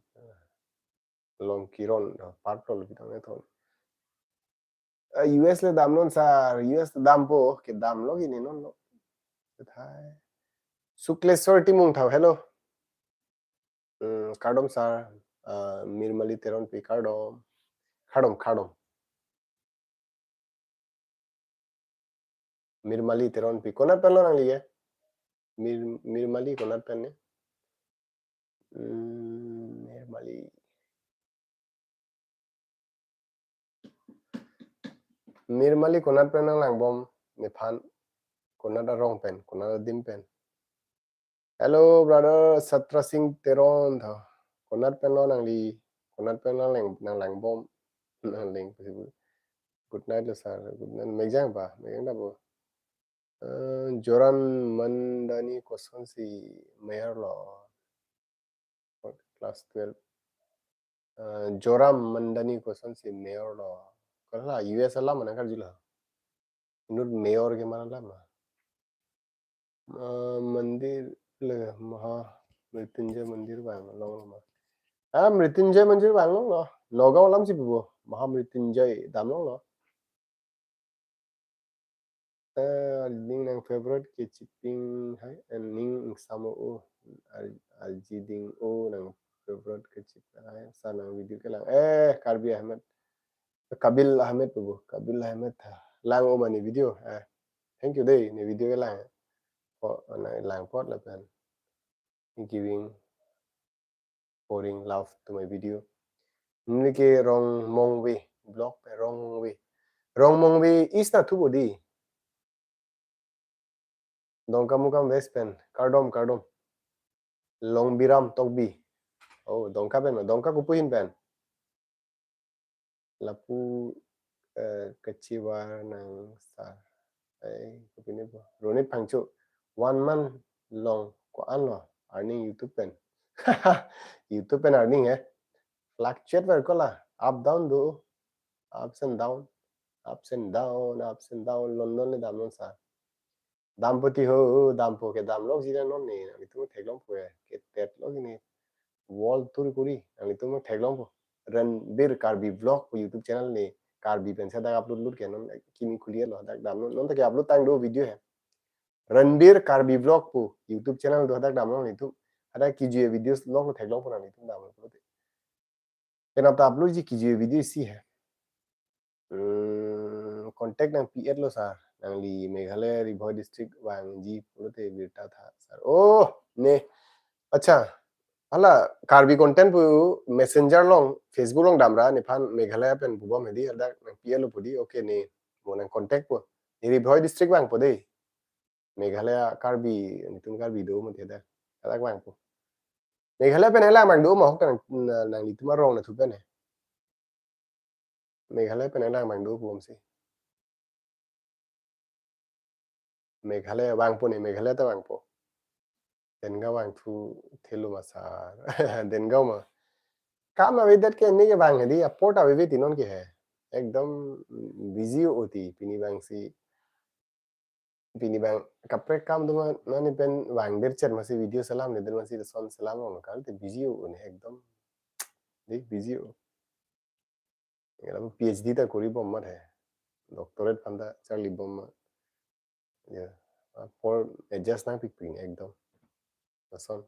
Longkiron, ah, part lo pitang ne thon. Ah, U S le damnon sir, U S dampo, kedam lok ji ne non lo. Thai. Sukleswar Timung thau, hello. Hmm, kardom sir, ah, Mirmali Teronpi kardom. Kardom, kardom. Mirmali Teronpi. Konat pen lo nangli ke? Mir, Mirmali konat pen ne? Hmm, Mirmali. Mirmali konat pen nanglangbom nephan? Konat arong pen, konat adim pen? Hello, brother Satra Singh Teron tho. Konat pen lo nangli, konat pen nanglang, nanglangbom. Nanglang possible. Good night lo sir. Good night. Megjang pa? Megjang ta po. Eh, Joram Mandani kosonsi mayor lo? Class twelve. Eh, Joram Mandani kosonsi mayor lo? Kala U S alam mana karjulo. Inut mayor ke mana lama? Ah, mandir le maha mrityunjay mandir bang long lama. Mahamrityunjay Manjir vang longlo. Nagaon alam si pupo. Mahamrityunjay dam longlo. Eh, ning nang favorite kechiping hai, eh, ning ingsam o, al-, alji ding o nang favorite kechiping hai, sa nang video kelang. Eh, Karbi Ahmed. Kabil Ahmed pupo. Kabil Ahmed. Lang o mane video. Eh, thank you dei, ne video kelang. Ko, na lang apot lapen giving pouring love to my video. Neli ke Rongmongve vlog pe Rongmongve. Rongmongve East na thupo dei. Dongkamukam West pen. Kardom, kardom. Longbiram Tokbi. Oh, Dongka pen ma. Dongka kopi ahin pen? Lapu, eh, kachivar nang sa. Eh, kopi ni po. Ronit Phangcho. One month along ko-an lo earning YouTube pen. YouTube pen earning eh. Fluctuate ver ko la. Up down do. Ups and down. Ups and down. Ups and down. London le dam non sa. Dampo ti ho, dampo ke dam lok jira non ne, nanglitum theklongpo eh, ke tet lok ne, world tour kori, nanglitum theklongpo. Ranbir Karbi Vlog pu YouTube channel ne, Karbi pen sa dak upload lut ke non, kimi khuli lo, dak dam non, non ta ke upload tang do video he. Ranbir Karbi Vlog pu YouTube channel do dak dam non nanglitum, ada kiji videos lok theklongpo nanglitum dam lo. Penap ta upload ji kiji video isi he. Hmm, contact nangpi-et lo sir. Nangli Meghalaya Ri Bhoi district vangji pulote birta tha sir. Oh, ne. Acha. Hala Karbi content pu Messenger along, Facebook along damra nephan Meghalaya pen pubom hedi, hadak nangpi-et lo pu dei. Okay ne. Mo nang contact po. Ne Ri Bhoi district vangpo dei. Meghalaya Karbi, netum Karbi do mati hadak. Hadak vangpo. Meghalaya pen elang abang do ma ahok ta nang, na, nanglitum arong nathu pen he. Meghalaya pen elang abang do pubom si. Meghalaya vangpo ne, Meghalaya ta vangpo. Dengaon vangthu thelo ma sir. Dengaon ma. Kam avedet ke ne ke vang hedi, apot aveve ti non ke he. Ekdom busy o ti, pini vangsi. Pini abang kaprek kam do ma, mane pen vangdet chet masi video selam, ne den masi son selam lo kal te busy o ne ekdom. Dei busy o. Lapu PhD ta kori bom mat he. Doctorate aphan ta charli bom ma. Ya. Apor adjust nangpikpik ne ekdom. Lason.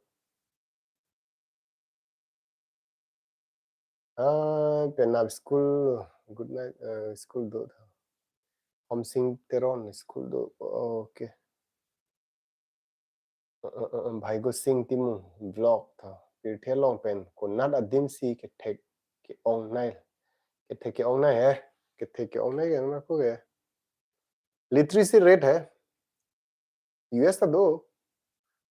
Ah, penap school, good night, eh, school do tha. Homsing Teron, school do, okay. Eh, eh, eh, eh, Bhaigo Sing Timung, vlog tha. Pirthe along pen, konat adim si kethek ke-ongnei. Kethek ke-ongnei he, kethek ke-ongnei ke na ko ke. Literacy rate he. U S ta do.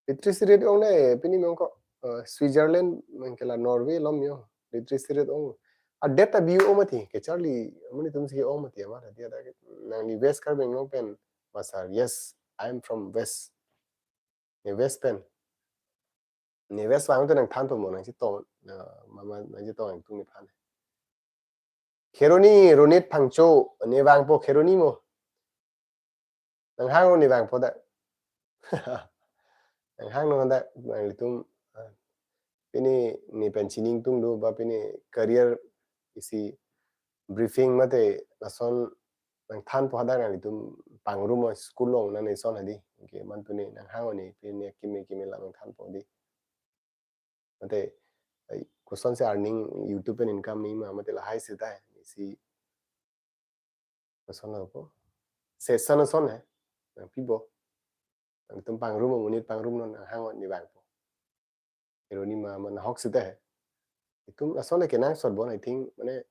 Literacy rate ongnei, pini mong ko, eh, Switzerland, mong ke la Norway along yo. Literacy rate ong. Adet ta bi-o mati, ke charli, amonit atum si ke-ong mati, ama tadi ada ke. Nangli West Karbi Anglong pen, ma sir, yes, I am from West. Ne West pen. Ne West vang tu nangthanpo mo nangchetong, na, mama nangchetong nangtum nephan. Kheroni, Ronit Phangcho, ne vangpo Kheroni mo. Nanghang ne vangpo dak. Nanghang non dak, nanglitum, ah, pini ne pen chining tung do, ba pini career isi briefing mate lason nangthanpo hadak nanglitum pangrum o school along nang ison hedi. Okay, man pini nanghang ne, pini keme keme la nangthanpo di. Mate, ai, kosonsi earning YouTube pen income ni ma, mate lahai seta he. Si, koson lo po. Session ason he. Nangpipo. Nangtum pangrum, monit pangrum non, nanghang ne vangpo. Kheroni ma, ma nahok seta he. Itum lason le kenangsot bon, I think, mane,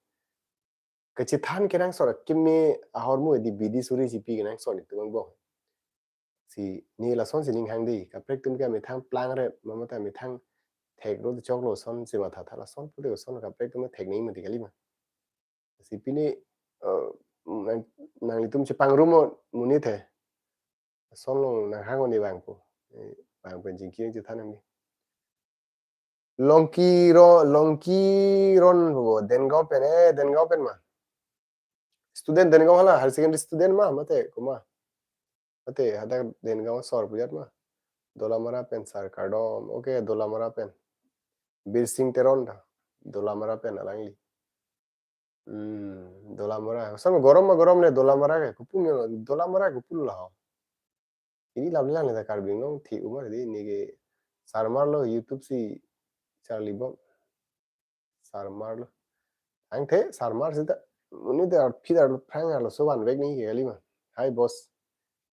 kachethan kenangsot, keme ahormu di bidi suri chipi kenangsot itum angbong. Si ne lason si ning hang di, kaprek atum ke methang plangret, mama ta methang thek ro chok lo son si matha tha lason pute son kaprek atum thek ni mati kali ma. Si pini, eh, nang, nanglitum chepangrum o monit he. Son along nanghang ne vangpo. Eh, vang pen jingki chethan nang di. Longki Ro, Longki Ron ho, Dengaon pen, eh, Dengaon pen ma. Student Dengaon hala, higher secondary student ma, mate, koma. Mate, hadak Dengaon sor pujat ma. Dolamara pen sir, kardom. Okay, Dolamara pen. Birsing Teron ta. Dolamara pen alangli. Hmm, Dolamara. Sama gorom ma gorom le Dolamara ke. Kopilo, Dolamara kopilo ho. Ini lam lang le Karbi Anglong thi umar di ini ke sarmar lo YouTube si charli bom. Sarmar lo. Angthe sarmar sita. Ini te arphi arlo phrang arloso vanvek ni ke kali ma. Hi boss.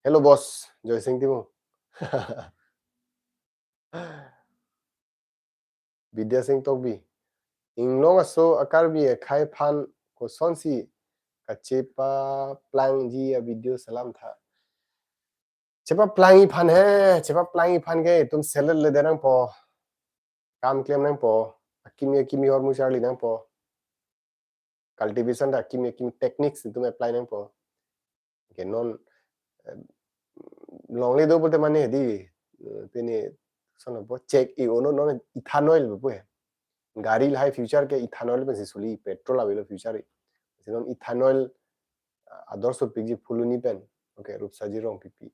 Hello boss. Joy Sing Timung. Bidya Sing Tokbi. Inglong aso a-Karbi akhei aphan kosonsi kachepaplangji a-video selam tha. Chepaplangji aphan he, chepaplangji aphan ke itum selet le de nangpo. Kam klem nangpo. Akimi akimi ahormu charli nangpo. Cultivation ta akimi akimi techniques itum apply nangpo. Ke non, eh, longle do pulote mane di, eh, pini sono po check i ono non ethanol po he. Gari lahai future ke ethanol pensi soli, petrol avelo future. Si non ethanol, ah, ador sopikji Phuloni pen. Okay, Rupsaji Rongpipi.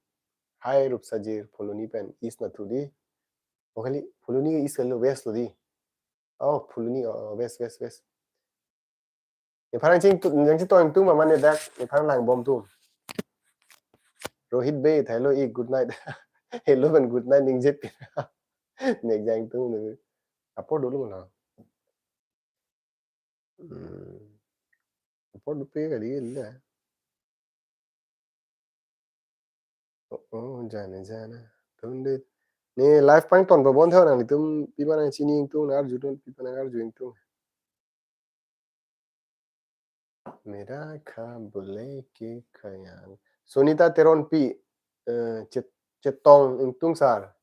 Hi Rupsaji, Phuloni pen east na thu di. Oh, kali Phuloni east kali west lo di. Oh, Phuloni, oh, west, west, west. Nephan nangching tu, nangchetong tung ma mane dak, nephan lang bom tung. Rohit Bey, hello, i, good night. Hello, and good night, ningje pi. Nek jang tung ne. Apor dolo mana? Hmm. Apor dupe kali le. Oh, oh, jana, jana. Tunde. Ne live pangton bobon tho nanglitum pi ma nangchini ingtung, nangarju tun pi ma nangarju ingtung. Mera kha bole ke khayal. Sunita Teronpi, eh, chet-, chetong ingtung sar.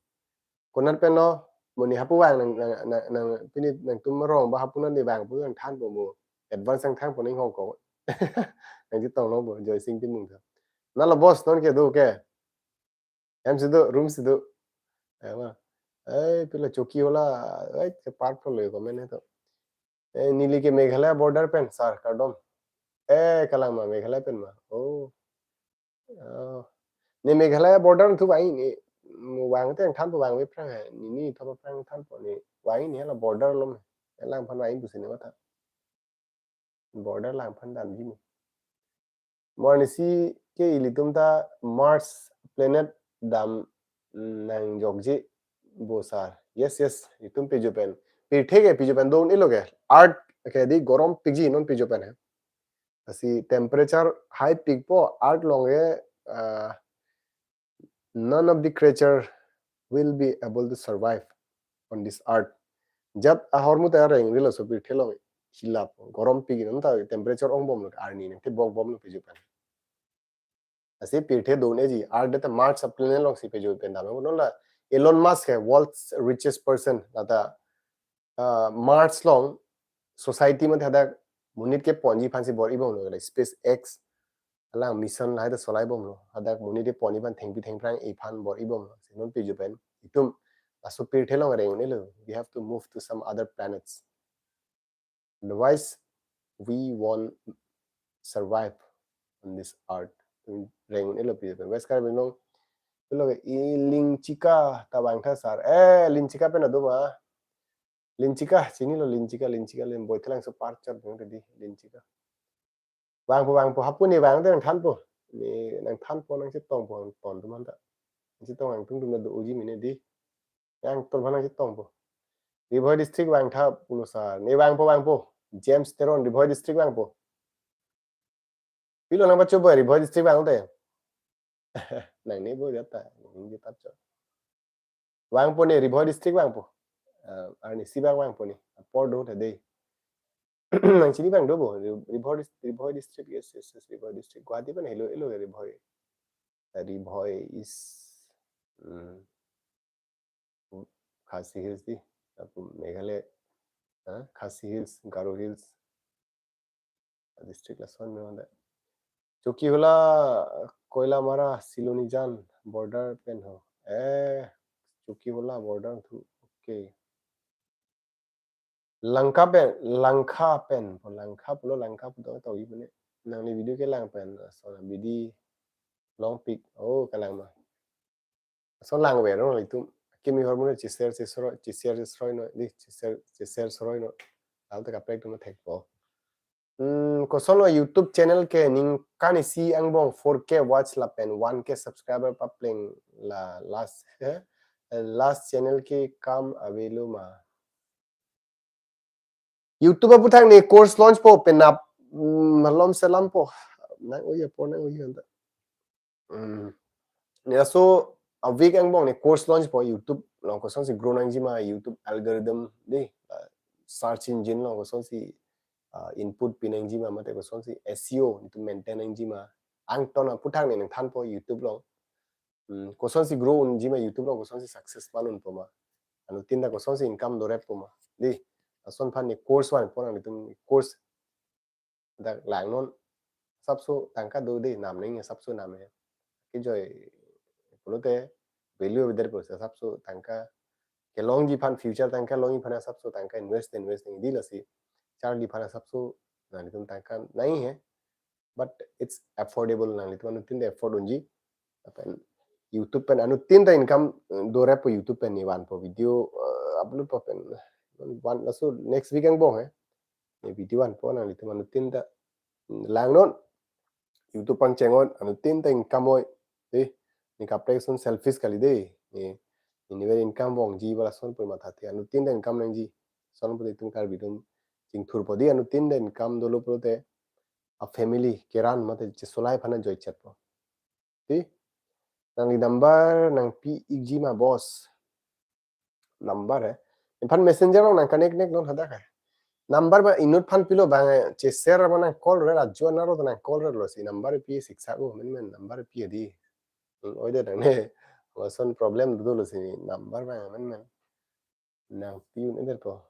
Konat pen lo, mo ne hapu vang nang, nang, nang, nang, pini nangtum rong ba hapu non ne vangpo nangthanpo mo. Advance nangthanpo ning hong ko. Nangchetong lo bo, Joy Sing Timung tha. Na lo boss non ke do ke. Hem si do, room si do. Eh, ma. Eh, pila choki wala, eh, ke par pro lo comment he to. Eh, neli ke Meghalaya border pen, sir, kardom. Eh, kalang ma, Meghalaya pen ma. Oh. Oh. Ne Meghalaya border thu vang ne, mo vang te nangthanpo vangve aphrang he. Ne, ne thop aphrang thanpo ne. Vang ne la border lo me. Langphan vang pusi ne matha. Border langphan damji me. Mo arnisi ke ilitum ta Mars planet dam, mm, nangjokji bo sir. Yes, yes, itum piju pen. Pirthe ke piju pen do-un-elo ke. Earth ke di gorom pikji non piju pen he. Lasi temperature high pikpo, earth along ke, ah, none of the creature will be able to survive on this earth. Jat ahormu ta rengri laso pirthe along hilap gorom pik non ta temperature ong bomlo arni nangthe bok bomlo piju pen. Lasi pirthe do-un-eji, earth ta Mars a planet alongsi piju pen dam. Non la Elon Musk he world's richest person, lata, ah, Mars along society mate hadak monit keponji aphansi bor-i bomlo, like SpaceX alang mission lahai ta solai bomlo. Hadak monit keponji aphan thengpi thengphrang-i aphan bor-i bomlo. Si non piju pen itum laso pirthe along reng-un-elo. We have to move to some other planets. Otherwise, we won't survive on this earth. Reng-un-elo piju pen. West Karbi Anglong. Pilo ke i Linchika ta vang tha sir. Eh, Linchika pen adu ma. Linchika, chinilo Linchika, Linchika le Boithalangso parchar dong tadi, Linchika. Vangpo, vangpo, hapu ne vang te nangthanpo. Ne nangthanpo, nangchetongpo, nangton atum anta. Nangchetong nangtum atum ta do-oji mene di. Nangton aphan nangchetongpo. Ri Bhoi district vang tha pulo sir. Ne vangpo, vangpo. James Teron, Ri Bhoi district vangpo. Pilo nangpachopo, Ri Bhoi district vang te. Nang ne bo jata, nang ne jata cho. Vangpo ne, Ri Bhoi district vangpo. Ah, arnisi bak vangpo ne. Apor do ta dei. Nangchini abang do bo, Ri-, Ri Bhoi dis-, Ri Bhoi district, yes, yes, yes, Ri Bhoi district. Guwahati pen helo, elo Ri Bhoi. Ta Ri Bhoi is, hmm, Khasi Hills di. Apu Meghalaya, ha? Khasi Hills, Garo Hills. District lason me manda. Chokihola, Koilamara, Silonijan, border pen ho. Eh, Chokihola border thu. Okay. Langka pen, Langkha pen, po Langkha pulo Langkha pulo to ibu ne. Nangli video kelang pen, so na bidi long pic. Oh, kelang ma. So lang ver no itum. Kimi hormone cheshare chesroi, cheshare chesroi no, di cheshare, cheshare chesroi no. Lalo ta kaprek atum thekpo. Hmm, kosonlo YouTube channel ke ningkan isi angbong four K watch lapen one K subscriber papleng la last, eh? Last channel ke kam avelo ma. YouTube aputhak ne course launch po penap, hmm, malom selam po. Nang-oi ya po, nang-oi ya anta. Hmm. Ne laso a week angbong ne course launch po YouTube along kosonsi grow nangji ma, YouTube algorithm de, uh, search engine along kosonsi, uh, input pi nangji ma, mate kosonsi S E O itu maintain nangji ma. Angton aputhak ne nangthanpo YouTube along. Hmm, kosonsi grow unji ma YouTube along kosonsi success man unpo ma. Anuttin ta kosonsi income dorep po ma. De, lason aphan ne course vanpo nanglitum course. Dak langnon asapso tangka do de, nam nangji asapso nam he. Kejoi pulote value avedet pusi asapso tangka kelongji aphan, future tangka longji aphan asapso tangka invest, invest nangji, lasi charli aphan asapso nanglitum tangka nangji he. But it's affordable, nanglitum anuttin ta afford unji. Lapen YouTube pen anuttin ta income, eh, dorep po YouTube pen ne vanpo video, eh, upload po pen. Van laso next week angbong he. Ne video vanpo nanglitum anuttin ta, mm, langnon. YouTube pangcheng-ot, anuttin ta income oi. De, ne kaprek ason selfish kali de. Ne, ne niver income vangji ba lason pu mathathe, anuttin ta income nangji. Lason pu itum Karbi atum chingthurpo de, anuttin ta income dolo pulote a family keran mate chesolai aphan ajoichetpo. Ti? Nangli number nangpi ikji ma boss. Number he. Nephan messenger along nang connect nek non hadak he. Number ba inut aphan pilo bang, eh, che-share ma nang call re, ajo anarlo nang call re lo si number pi siksa ko men men number pi di. Hmm, oi de dang ne. Lason problem dolo si number bang men men. Nangpi un-edet po.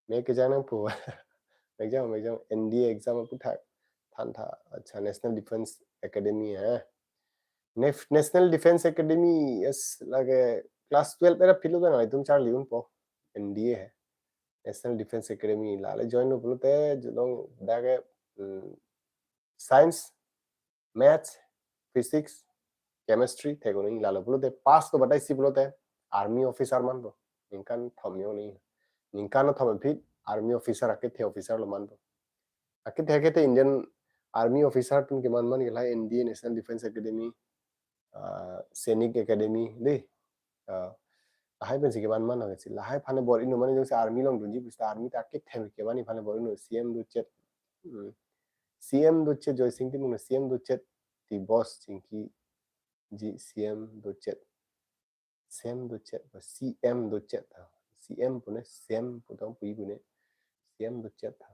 Mek kejang nangpo. Mek jang, mek jang, N D A exam aputhak thantha. Acha, National Defense Academy, eh. Nef-, National Defense Academy, yes, lake class twelve era philo nanglitum charli unpo. N D A he. National Defense Academy, lale join lo pulote, jolong dak ke, hmm, science, maths, physics, chemistry, thek un-e, lalo pulote pass lo batai si pulote army officer manpo. Ningkan thom yo ni. Ningkan thom aphi army officer akethe officer lo manpo. Akethe akethe Indian Army officer atum keman man ke lahai N D A, National Defense Academy, ah, Sainik Academy, de. Ah, lahai pensi keman man ke si. Lahai aphan bor-i non mane jongsi army along dunji pusi ta army ta akethe keman aphan bor-i non, C M dochet. Hmm. C M dochet Joysing Timung, C M dochet ti boss chingki ji C M dochet. C M dochet, C M dochet ta. C M pu ne C M pu tong pu-i pu ne C M dochet ta.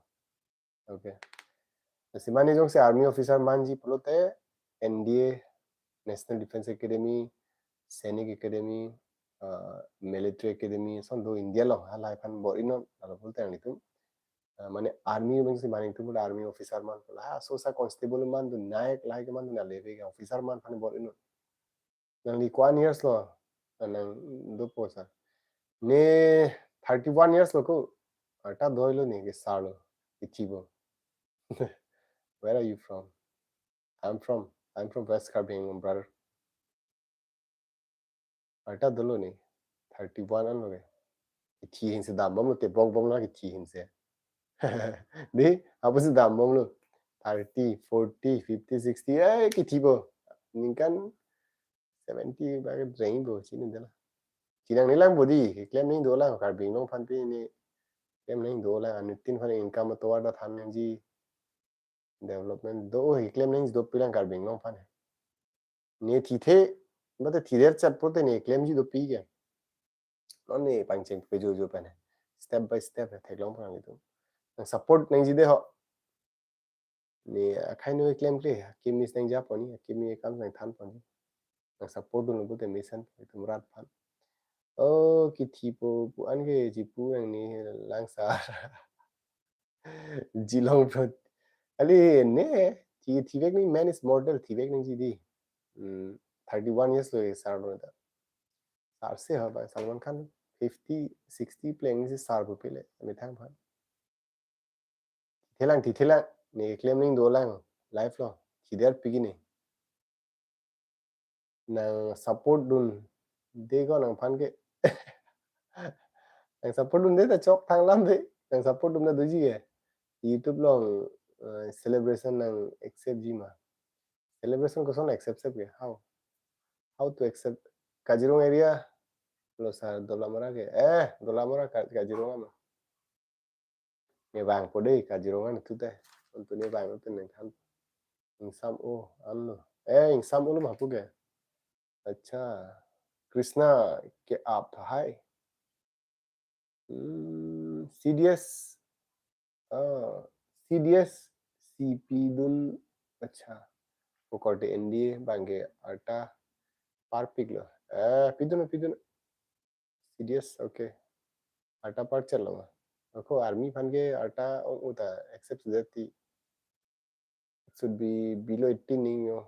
Okay. Lasi mane jongsi army officer manji pulote N D A, National Defense Academy, Sainik Academy, ah, Military Academy, ason do India along, halahai aphan bor-i non, lalo pulote nanglitum. Ah, mane army bangsi mane itum army officer manpo. Ha, sosa constable mandun, nayak lahai ke mandun, leve ke officer man aphan bor-i non. Nangli ko-an years lo, ah, nang dopo sir? Ne thirty-one years lo ko. Arta dolo ne ke sir lo. Ithi bo. Where are you from? I'm from, I'm from West Karbi Anglong, brother. Arta dolo ne, thirty-one an lo ke. Ithi ahin si dambomlo, tebok bomlo ke ithi ahin si. De, apotsi dambomlo. Thirty, forty, fifty, sixty, eh, kithi bo. Ningkan seventy ba ke dreng bo, chini dela. Chinang nelang bo di, keklem nangji dolang, Karbi Anglong aphan pine klem nangji dolang, anuttin aphan income atovar ta than nangji. Development do, oh, keklem nangji dopik lang Karbi Anglong aphan. Ne thithe, mate thider chat pulote ne klemji dopik ke. Non ne pangcheng pe jo jo pen. Step by step theklong pon nanglitum. Nang support nangji de ho. Ne akhai no klemkle, akimi nangjapo ni, akimi kam nangthanpo ni. Nang support dunlo pulote mesen itum rat aphan. Oh, kithi po pu an ke chipu nang ne lang sir. Jilong bro. Ali ne, thi, thivek nangji, man is mortal, thivek nangji di. Hmm, thirty-one years lo sir lo ta. Sir si ha bang, Salman Khan fifty, sixty pleng si sir pu pile, amethang aphan. Thithelang, thithelang, ne klem nangji dolang, life lo, thider pik ne. Nang support dun, de ko nangphan ke. Nang support dunde ta chok thang alam de. Nang support dun ta doji ke. YouTube along, eh, celebration nang accept ji ma? Celebration koson accept accept ke? How? How to accept? Kaziranga area. Lo sir, Dolamara ke. Eh, Dolamara Ka-, Kaziranga ma? Ne vangpo de Kaziranga ne tu te. Untuk ne vang tu neng than. Ingsam o, ano. Eh, ingsam o lo ma pu ke. Acha. Krishna ke aap tha hai. Hmm, C D S. Ah, C D S, C P dun. Acha. Ko korte N D A bang ke arta parpik lo. Eh, pidun, pidun. C D S, okay. Arta parchal lo. Ako army aphan ke arta ong-o ta accept sudeti. It should be below eighteen ningyo.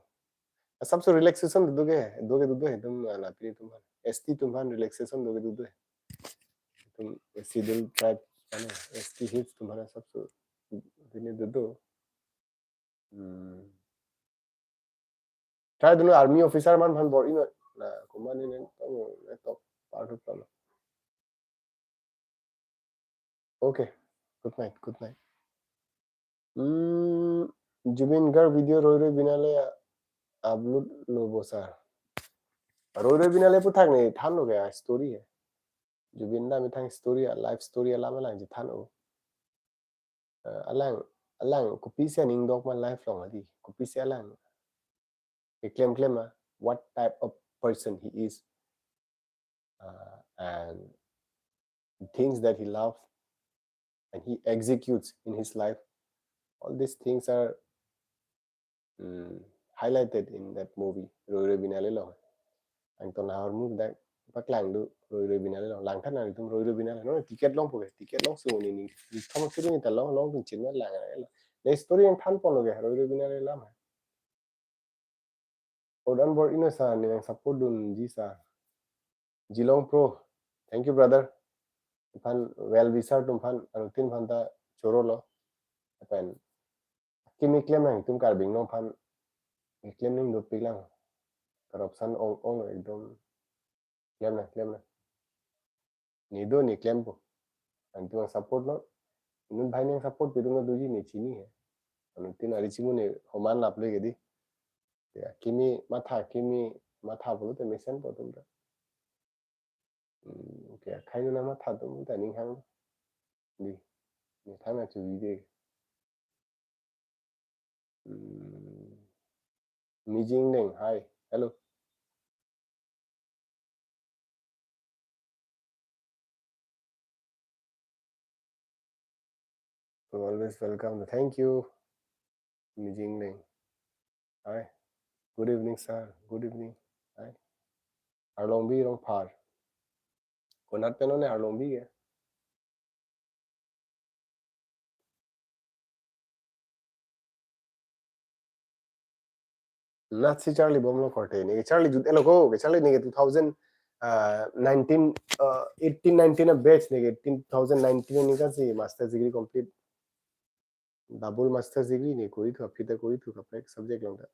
Asap so relaxation do ke, do ke do do itum, ah, lapi itum aphan. S T atum aphan relaxation do ke do do. Itum schedule tribe, ano, S T hills atum aphan asap so. Ini do do. Hmm. Try dun army officer aphan bor-i non. Na, komat ne ne tong ne tok par tu tong. Okay. Good night. Good night. Hmm, Zubeen Garg video Roy Roy Bina Le upload lo bo sir. Roy Roy Bina Le aputhak ne than lo ke story he. Zubeen da methang story, a life story alam alang ji than o. Eh, alang, alang kopisi aning dok ma life along adi. Kopisi alang keklem klem ma, what type of person he is, uh, and things that he loves and he executes in his life. All these things are, mm, highlighted in that movie, Roy Roy Bina Le along. Angton ahormu dak paklang do Roy Roy Bina Le along. Langthan nang itum Roy Roy Bina Le. No, ticket longpo ke, ticket long si mo ni ni. Ni thom si ni ta long, long tun chin ma lang. Ne story nang thanpon lo ke, Roy Roy Bina Le alam. Odan Bor-ino sir, ne nang support dunji sir. Jilong Pro. Thank you, brother. Aphan well wisher atum aphan, anuttin aphan ta choro lo. Apan kimi klem nang itum Karbi Anglong aphan. Klem ning dopik lang. Corruption ong ong ekdom. Klem na, klem na. Ne do ne klempo. Anuttin nang support lo. Inut bhai nang support pidun doji ne chini he. Anuttin ari chimu ne homan lap lo ke di. Ya, kimi matha, kimi matha pulote mesenpo atum ta. Hmm, okay, akhai nang matha atum ta ning hang. Di. Ne thang na chu di. Hmm. Mijing Deng, hi. Hello. You're always welcome. Thank you. Mijing Deng. Hi. Good evening, sir. Good evening. Hi. Arlongbi Rongphar. Konat pen one Arlongbi ke? Natsi charli bomlo korte. Ne charli jut elo ko, ke charli ne ke two thousand, uh, nineteen, uh, eighteen nineteen a batch ne ke two thousand nineteen ne kansi master's degree complete. Double master's degree ne kori thu, aphi ta kori thu kaprek subject along ta.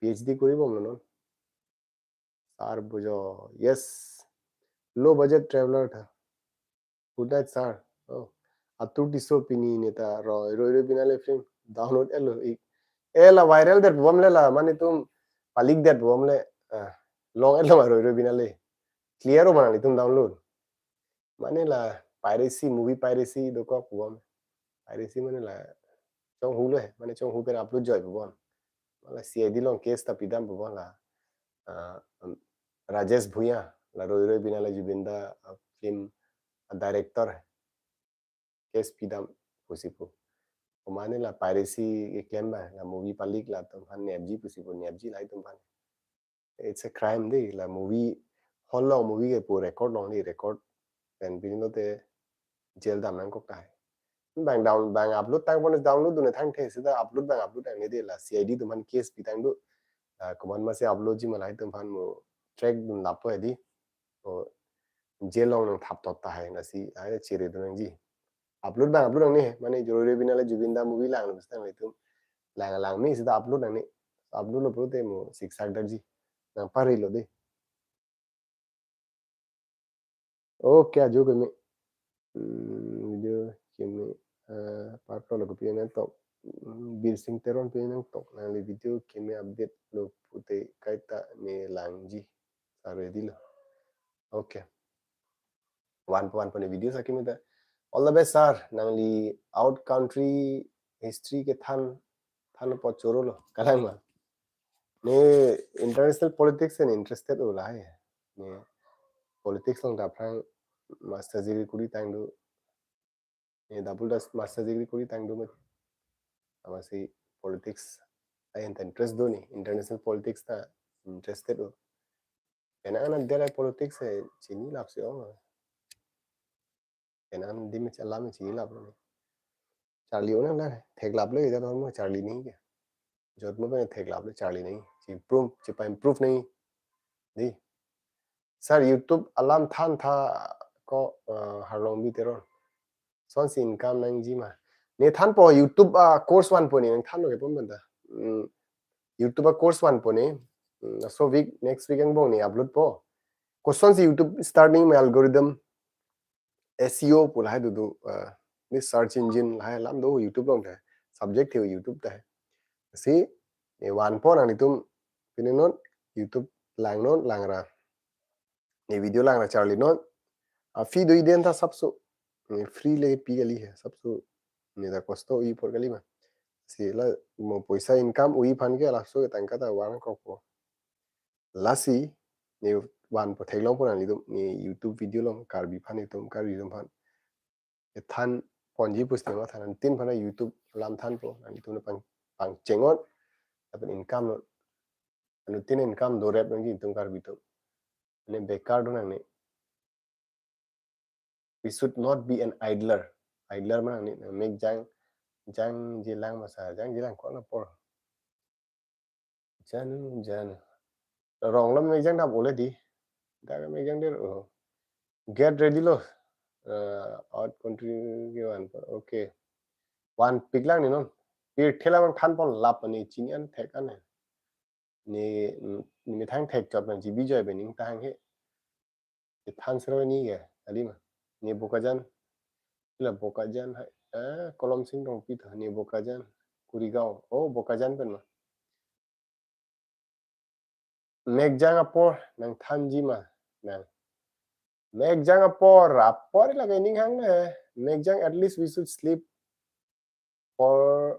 P H D kori bomlo non. Sir Bujo, yes. Low budget traveler tha. Good night, sir. Oh. Atur Tisso pini ne ta Roy Roy Bina Le film download elo ik. E la viral det bom le la, mane itum palik det bom le. Ah, long elo ma Roy Roy Bina Le. Clear o mana itum download. Mane la piracy, movie piracy dokok bom. Piracy mane la chonghu lo he, mane chonghu pen upload joi bom. Mane C I D along case ta pidam bom la. Ah, um, Rajesh Bhuyan, la Roy Roy Bina Le Zubeen da, ah, film, ah, director he. Case pidam pusi pu. Komane la piracy keklem ba, la movie palik latum aphan nepji pusi pu nepji la itum aphan. It's a crime de, la movie hall along movie kepu record along de record. Pen pini lote jail dam nangkok ta hai. Bang down, bang upload tangpon download dun thangthe seta upload bang upload nangne de la C I D atum aphan case pitang do. Ah, komat masi upload ji ma la itum aphan mo track dun lapo he di. O jail along nangthap tot ta hai lasi ai chere dun nangji. Upload bang upload nangne, mane Roy Roy Bina Le Zubeen da movie lang lo bistang itum. Lang lang me seta upload nangne. Upload lo pulote mo siksak darji. Nangpari lo de. Okay, ajo keme. Hmm, video keme, eh, part lo ko pine nangtok. Hmm, Birsing Teron pine nangtok. Nangli video keme update lo pute kaita ne langji. Sir ready lo. Okay. Vanpo vanpo ne video sa keme ta. All the best, sir. Nangli out country history kethan, than apot choro lo. Kalang ma. Ne international politics and interested o lahai. Ne politics along ta aphrang master degree kuri tang do. Ne double das master degree kuri tang do mat. Amatsi politics ai anta interest do ne. International politics ta interested o. Ena ana dera politics e chinilap si ong. Ena ana dim alam chinilap ne. Charli onang na theklap le ida dormo charli ne ke. Jotmo pen theklap le charli ne. Chi improve, chi pa improve ne. Dei. Sir, YouTube alam than tha ko, eh, Harlongbi Teron. Kosonsi income nangji ma. Ne thanpo YouTube a course vanpo ne nangthanlo kepon banta. Hmm. YouTube a course vanpo ne. Hmm, so week, next week angbong ne upload po. Kosonsi YouTube start nangji ma algorithm, S E O pu lahai do do, eh, ne search engine lahai alam do YouTube along ta. Subject he YouTube ta. Si, ne vanpo nanglitum pine non YouTube langnon langra. Ne video langra charli non. A fee do-i den ta sapso. Ne free le pi kali he sapso. Ne ta kosto oi apor kali ma. Si la mo poisa income oi aphan ke laso tangka ta van kokpo. Lasi ne vanpo theklongpo nanglitum ne YouTube video along Karbi aphan itum Karbi atum aphan kethan ponji pusi ne matha nangtum aphan YouTube alam thanpo nanglitum pang pangcheng non. Lapen income non. Anuttin income dorep nangji itum Karbi atum. Ne bekar do nangne. We should not be an idler. Idler ma nangne, mek jang, jangjilang ma sir, jangjilang ko-an apor. Janu, janu. Rong lo mek jang dap ole dei. Dak mek jang der o. Get ready lo. Eh, out country ke vanpo. Okay. Vanpik lang ne non. Pirthe alam thanpon lap ne chini an thek an ne. Ne, ne methang thek chot nangji bijoi bening tahang he. Kethan sero ne ke, kali ma. Ne Bokajan. Ila Bokajan hai. Eh, Kolom Sing Rongpi ta. Ne Bokajan. Kurigaon. Oh, Bokajan pen ma. Mek jang apor nangthanji ma. Nang. Mek jang apor, apor lake ning hang na. Mek jang at least we should sleep for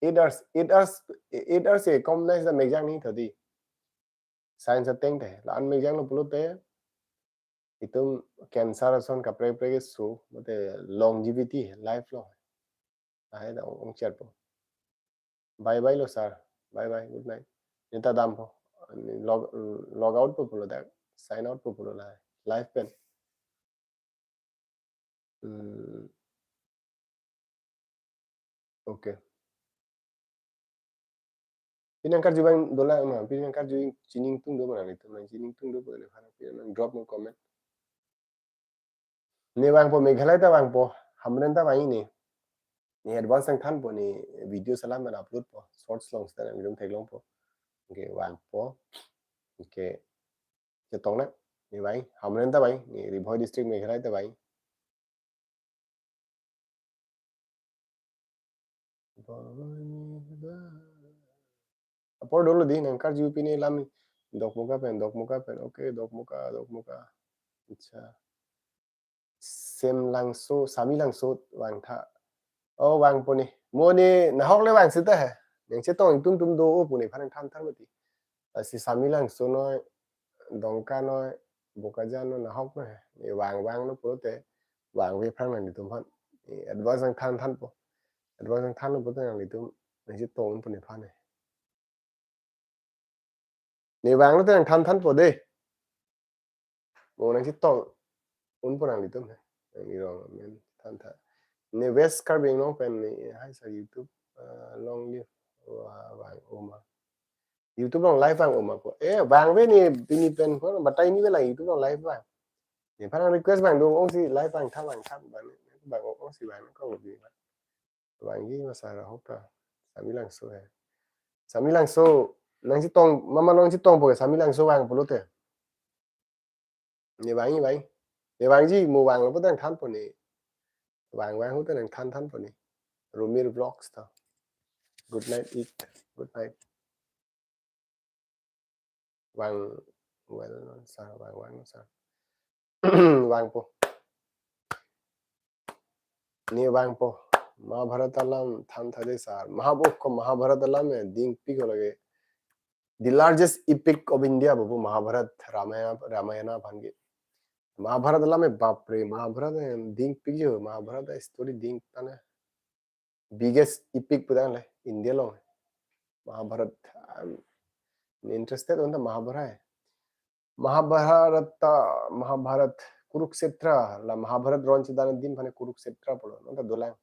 eight hours, eight hours, eight hours e kom nai sa mek jang ne tha dei. Science ateng te, la-an mek jang lo pulote, itum cancer ason kaprek kaprek keso, mate longevity, life long. Lahai ta ong chat po. Bye bye lo sir. Bye bye, good night. Ne ta dampo. Log, log out po pulo dak. Sign out po pulo la. Live pen. Hmm. Okay. Pini nangkarju abang dolang ma, pini nangkarju chini ingtung do ma nanglitum, nangchini ingtung do pu ne aphan, pini nang drop mo comment. Ne vangpo, Meghalaya ta vangpo, Hamren ta vang-i ne. Ne advance nangthanpo, ne video salam nang upload po, shorts along seta nanglitum theklongpo. Okay, vangpo. Okay. Chetong nang, ne vang-i, Hamren ta vang-i, ne Ri Bhoi district Meghalaya ta vang-i. Apor dolo dei, nangkarju pini lam Dokmoka pen, Dokmoka pen. Okay, Dokmoka, Dokmoka. Acha. Semlangso, Samilangso vangtha. Oh, vangpo ne. Mo ne nahok le vang seta he. Nangchetong ingtung tum do o pu ne aphan nangthan than mati. Lasi Samilangso noi, Dongka noi, Bokajan noi, nahok noi he. Ne vang vanglo pulote, vangve aphrang nanglitum aphan. Ne advance nangthan thanpo. Advance nangthanlo pulote nanglitum nangchetong pu ne aphan he. Ne vanglo te nangthan thanpo dei. Mo nangchetong unpo nanglitum he. Nangli rong amen than tha. Ne West Karbi Anglong pen ne, hi sir, YouTube, uh, long live. Wa vang oma. YouTube along live vang oma po. Eh, vangve ne pini pen po, batai ne ve lang YouTube along live vang. Ne aphan request vang do, ongsi live vangtha vangtha vang. Vang ongsi vang ko bi. Vangji ma sir ahok ta. Samilangso he. Samilangso, nangchetong, mama nangchetongpo ke Samilangso vang pulote. Ne vang-i, vang-i. Ne vangji, mo vanglo pu ta nangthanpo ne. Vang vang ahut ta nangthan thanpo ne. Rumir Vlogs ta. Good night, eat. Good night. Vang, well, sir, vang, vang, sir. Vangpo. Ne vangpo. Mahabharat alam than thade sir. Mahabharat ko Mahabharat alam e dingpik lage. The largest epic of India, babu, Mahabharat, Ramayana, Ramayana aphan ke. Mahabharat alam e bapre, Mahabharat e dingpik jo, Mahabharat e story ding tane. Biggest epic pu tanglo India along. Mahabharat, um, interested on the Mahabharat. Mahabharata, Mahabharat, Kurukshetra, la Mahabharat ron chedan adim aphan Kurukshetra pulo, non ta dolang.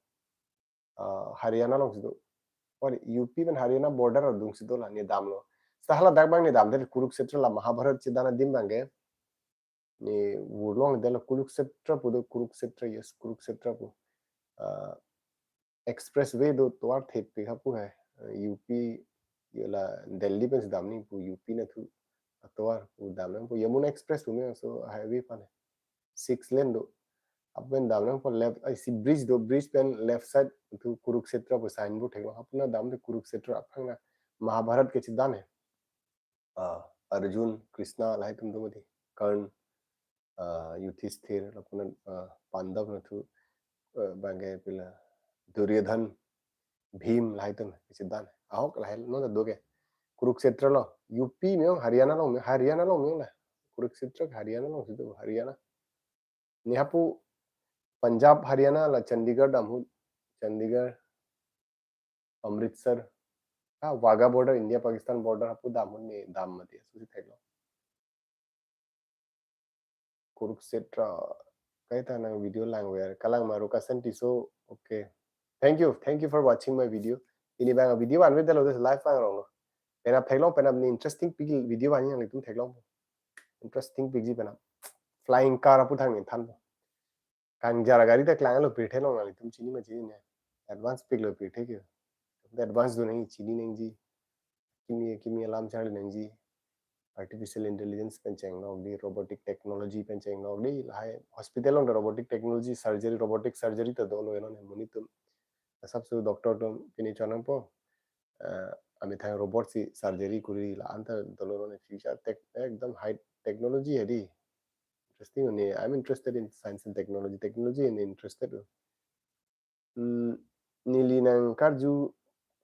Ah, Haryana alongsi do. Or U P pen Haryana border adungsi do la, ne damlo. Seta hala dak abang ne damde Kurukshetra la Mahabharat chedan adim abang ke. Ne vurlong delo Kurukshetra pu do, Kurukshetra, yes, Kurukshetra pu. Ah, expressway do tovar thepik hapu hai. U P, yo la Delhi pensi damnangpo, U P nathu atovar pu damnangpo, Yamuna Express pu me so highway aphan. Six lane do. Lapen damnangpo left, ai si bridge do, bridge pen left side thu Kurukshetra pu signboard theklong. Hapu na damde Kurukshetra aphan na Mahabharat kechedan he. Ah, Arjun, Krishna, lahai atum do mati. Karna, ah, Yudhishthir, lapunan, ah, Pandav nathu, ah, abang ke pila Duryodhan, Bhim, lahai atum kechedan. Ahok lahai non ta do ke. Kurukshetra lo, U P me ong, Haryana along me, Haryana along me ong la. Kurukshetra Haryana alongsi do, Haryana. Ne hapu Punjab, Haryana la Chandigarh dam ahut, Chandigarh, Amritsar, ha, Wagah border, India Pakistan border hapu dam ahut ne dam mati, asosi theklong. Kurukshetra, kaita nang video langver, kalang ma Rukasen Tisso, okay. Thank you, thank you for watching my video. Pini abang video anvet dalo, this live vang rong lo. Penap theklong, penap ne interesting pik video vang nanglitum theklong. Interesting pikji penap. Flying car aputhak ne thanpo. Kangjar gari ta klanglo pirthe long, nanglitum chini ma chini ne. Advance piklo pirthe ke. Advance do nangji, chini nangji. Kimi kimi alam charli nangji. Artificial intelligence pen chenglok di, robotic technology pen chenglok di, lahai hospital along ta robotic technology, surgery, robotic surgery ta dolo, eno ne monit atum. Asap su doctor atum pini chonangpo. Eh, amethang robot si surgery kuri la-an ta dolo, eno ne future tech, ekdom high technology hai di. Interesting ne, I'm interested in science and technology. Technology ne interested. Hmm, neli nangkarju,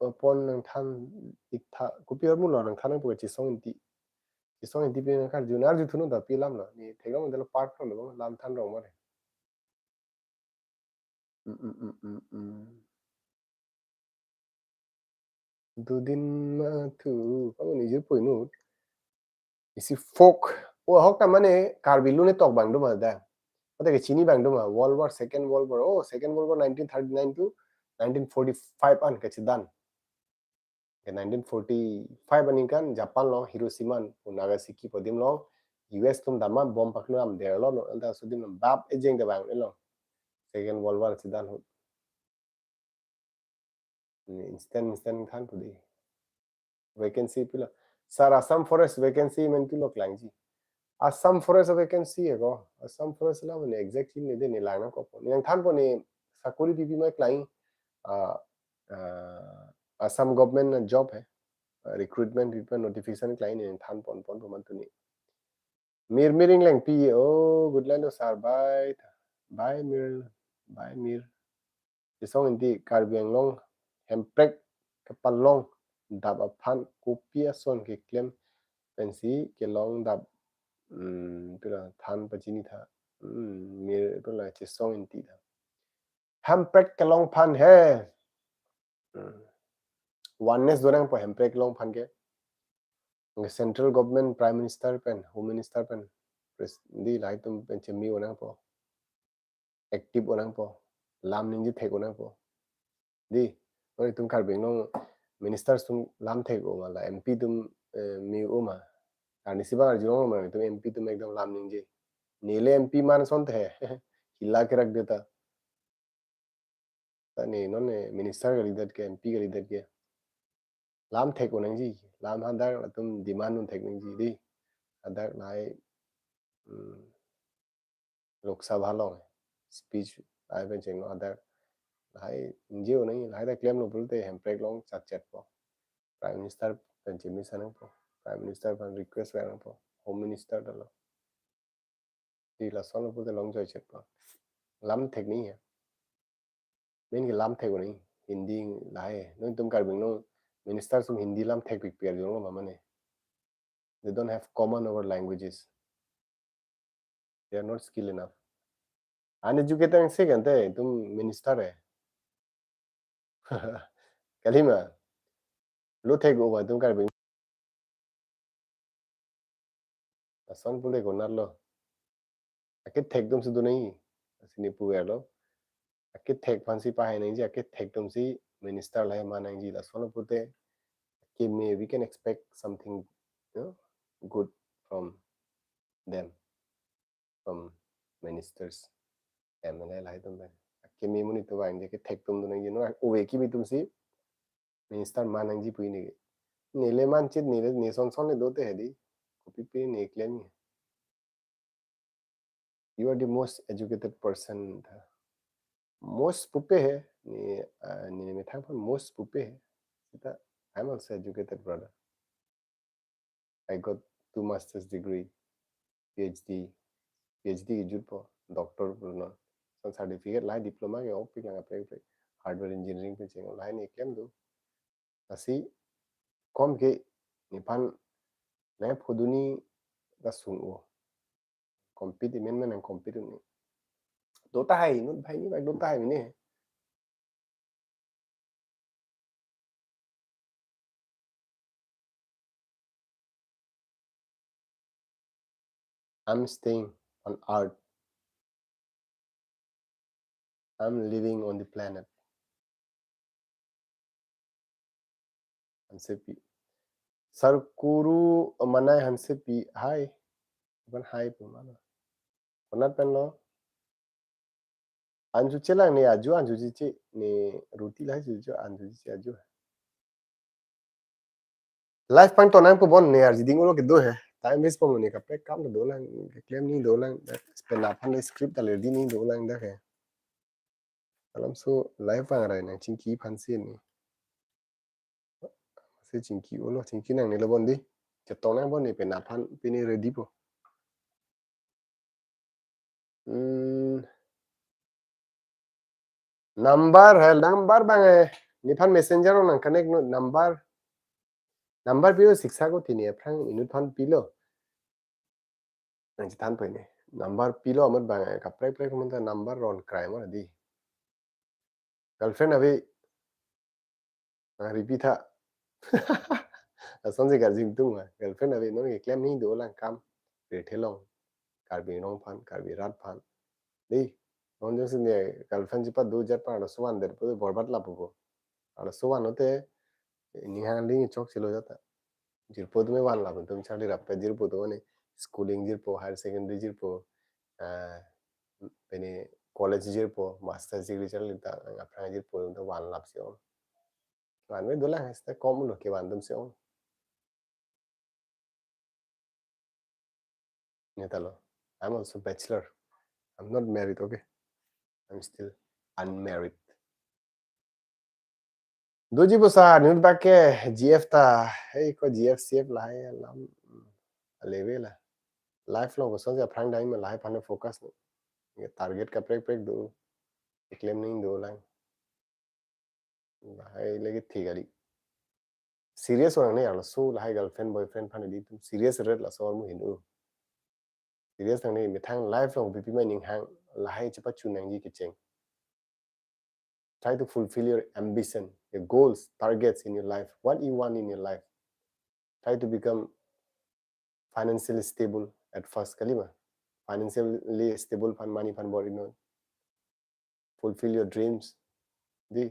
eh, pon nangthan ik tha, kopi ahormu lo nangthan nangpo ke Chesong Ingti. Chesong Ingti pen nangkarju, nang-arju thunon ta pi alam lo. Ne theklong dalo part lo, lam than rong mare. Mm, mm, mm, mm, mm. Dudin mathu, kamu ni jir puinut. Isi folk. Oh, ahok ta mane Karbi Lun Etok abang do ma da. Mate kechini abang do ma, World War, Second World War. Oh, Second World War nineteen thirty-nine to nineteen forty-five an kechedan. Ke nineteen forty-five aningkan Japan along Hiroshima pu Nagasaki pu adim along U S atum dam ma bomb paklo dam derlo, non anta aso adim bap ejeng de abang lo. Second World War chedan ahut. Instant, instant thanpo di. Vacancy pilo. Sir, Assam Forest vacancy men pilo klangji. Assam Forest vacancy he ko. Assam Forest la mane exactly ne de ne lang nangkokpo. Ne nangthanpo ne sakori pipi ma klang. Ah, ah, Assam government na job hai. Ah, recruitment pipi notification klang, ne nangthan ponponpo ma tuni. Mir Mir Inglengpi, oh, good night, sir. Bye. Bye, Mir. Bye, Mir. Chesong Ingti, Karbi Anglong hemprek kepalong dap aphan kopi ason keklem pensi kelong dap, hmm, pu la than pachini tha. Hmm, Mir pu la Chesong Ingti tha. Hemprek kelong aphan he. Hmm. Oneness do nangpo hemprek kelong aphan ke. Nge central government, Prime Minister pen, Home Minister pen, pres-, di lahai atum pen chemi-o nangpo. Active-o nangpo. Lam ningje thek-o nangpo. Di, non itum Karbi Anglong ministers atum lam thek-o ma la M P atum, eh, mi-o ma. Arnisi abang arjulong ma itum M P atum ekdom lam ningje. Neli M P man asonte he. Hila kerak de ta. Ta ne non ne minister kalidet ke, M P kalidet ke. Lam thek-o nangji, lam hadak latum demand un thek nangji di. Hadak lahai, hmm, Lok Sabha along speech ai pen chenglo, hadak lahai ningje-o nangji, lahai ta klemlo pulote hemprek along chatchetpo. Prime Minister pen chemisa nangpo. Prime Minister pen request vek nangpo. Home Minister ta lo. Di lasonlo pulote long joichetpo. Lam thek nangji he. Main ke lam thek-o nangji. Hindi lahai. Non itum Karbi Anglong minister atum Hindi lam thekpikpik arjulonglo ma mane. They don't have common over languages. They are not skilled enough. Uneducated ang second te itum minister he. Kalima. Lo thek-o ba itum Karbi. Lason pule konatlo. Akethek atumsi do nangji. Lasi ne puverlo. Akethek aphansi pahai nangji, akethek atumsi minister lahai man nangji. Lasonlo pulote akeme, we can expect something, you know, good from them, from ministers, M L A lahai atum pen. Akeme monit atum vangji, akethek atum do nangji. Non ove kimi atumsi minister man nangji pu ini. Nele manchit, nele ne son son le dote hedi. Kopipi ne klem. You are the most educated person. Most pupe he, ne, uh, ne methang aphan most pupe he. Sita, I'm also educated, brother. I got two master's degree, P H D. P H D ke jutpo, doctor pulo non. Lason certificate lahai diploma ke ok pik lang kaprek kaprek. Hardware engineering pen cheng lahai ne klem do. Lasi kom ke nephan nangphodunji ta sung-o. Compete imen men nang compete un-e. Do tahai, inut banghini bak do tahai mene. I'm staying on earth. I'm living on the planet. Hansepi. Sarkuru Manai Hansepi. Hi. Bukan hi pu mano. Konat pen lo? Anju chelang ne aju, anju chiche ne roti lahai chiche, anju chiche aju. Live pangton nangpo bon ne arjiding ulo kedo he. Time waste po mo ne kaprek akam dolang, keklem nangji dolang. Pen aphan le script ta le ready nangji dolang dak he. Alam so live pangrai nang chingki aphansi ne. Si chingki ulo, chingki nangne lo bon di. Chetong nang bon ne pen aphan pini ready po. Hmm. Number he, number bang he. Nephan messenger nang connect non number. Number pilo siksa ko tini aphrang inut aphan pilo. Nangchethanpo ne. Number pilo amat bang he. Kaprek kaprek amat ta number ron krai amat di. Girlfriend ave. Ah, repeat tha. Lasonsi karjing tung ma. Girlfriend ave, non keklem nangji dolang akam. Rethe along. Karbi Anglong aphan, Karbi rat aphan. Dei, non jongsi ne girlfriend chepado ajat aphan arloso vandet pu borbat lapu ko. Arloso vanlote, ninghang aling chokchelo ajat ta. Jirpo atum vanlap atum charli rap-et jirpo atum mane schooling jirpo, higher secondary jirpo, ah, pini college jirpo, master degree charli ta aphrang jirpo atum vanlapsi ong. Vanve dolang, seta kom lo kevan atumsi ong. Ne ta lo. I'm also bachelor. I'm not married, okay? I'm still unmarried. Doji bosa, inut bak ke G F ta. Hey, ko G F, C F lahai alam. Aleve la. Life along kosonsi aphrang dai ma lahai aphan focus non. Ye target kaprek kaprek do. Keklem nangji dolang. Lahai lagi thik kali. Serious orang ne arloso lahai girlfriend boyfriend aphan di itum serious ret laso armu hin-o. Serious nangne, methang life along pipi ma ninghang lahai chepachu nangji kecheng. Try to fulfill your ambition, your goals, targets in your life, what you want in your life. Try to become financially stable at first, kalima. Financially stable aphan, money aphan bor-inon. Fulfill your dreams. Di.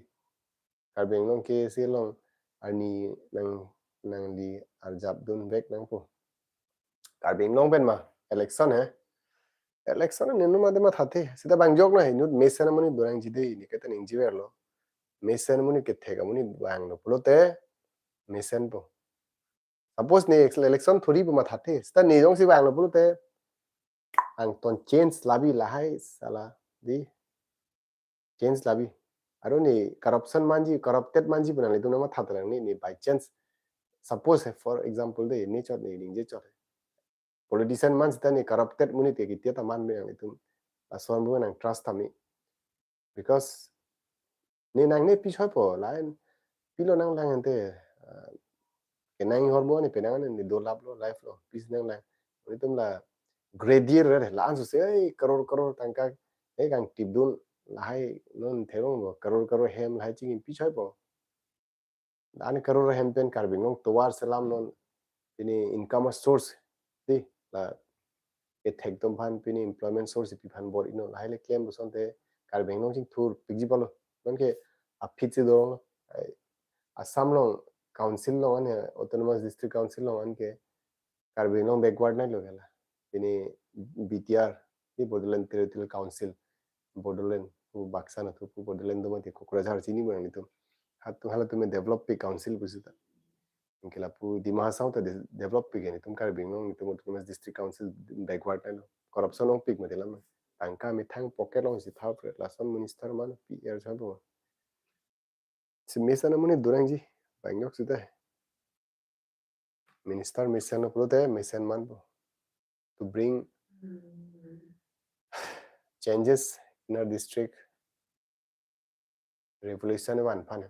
Karbi Anglong ke si along arni nang, nangli arjapdun vek nangpo. Karbi Anglong pen ma election he. Election ne numa de mathathe. Seta bang jok na he, inut mesen amonit dorang jide, ne kata ningjeverlo. Mesen amonit kethek amonit vanglo pulote mesenpo. Suppose ne election thori pu mathathe. Seta ne jongsi vanglo pulote angton change labi lahai sala di change labi. Aro ne corruption manji, corrupted manji pu nanglitum nangmatha ta lang ne, ne by chance. Suppose, for example, de ne chot ne ningje chot. Politician man sita ne corrupted monit ke kitia ta man me nanglitum. Lason bu nang trust tame. Because ne nang ne pi choipo, lain pilo nanglang ante, ah, kenang hormo ne penang ne dolap lo, life lo, peace nanglang. Nanglitum la greedy re, la-an suse, "Ei, crore crore tangka, ei, kangtipdun, lahai non therong lo, crore crore hem lahai chingki pi choipo." La-an crore hem pen Karbi Anglong tovar selam non, pini income source, di, la, kethek atum aphan pini employment source pi aphan bor-inon, lahai le klem pusonte Karbi Anglong chingthur pikji palo, non ke aphi si dorong lo, ai, Assam along council along an, Autonomous District Council along an ke Karbi Anglong backward nai lo kala. Pini B T R, di Bodoland Territorial Council, Bodoland, pu Baksa na tu pu Bodoland do mati Kokrajhar chini pu nanglitum. Halatum, halatum develop pi council pu sita. Anke lapu Dima Hasao ta de-, develop pi ke netum Karbi Anglong netum Autonomous District Council backward nai lo. Corruption ong pik mati lam. Tangka methang pocket along si thap re, lason minister man P R choipo. Si mesen amonit do nangji, bangyok sita. Minister mesen lo pulote mesen manpo. To bring changes in our district, revolution van aphan.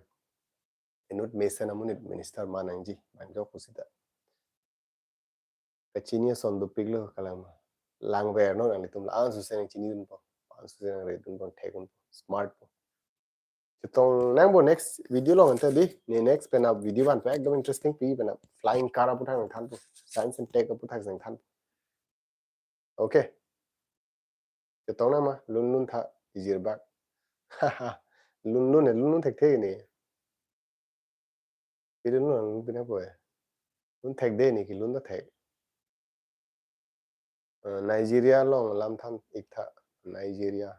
Inut mesen amonit minister man nangji, bangyok pu sita. Kachini ason dopik lo kalang ma. Langver non nanglitum la-an suse nang chinidunpo, la-an suse nang redunpo, thekdunpo, smart po. Chetong nangpo next video along ante di, ne next penap video van pen ekdom interesting pi penap flying car aputhak nangthanpo, science and tech aputhak nangthanpo. Okay. Chetong nang ma, lunlun tha, ijir bak. Lunlun ne, lunlun thekthe ne. Pi lunlun, lunlun pinapo e. Lun thekde ne ki, lun ta thek. Eh, Nigeria along lam than ik tha, Nigeria.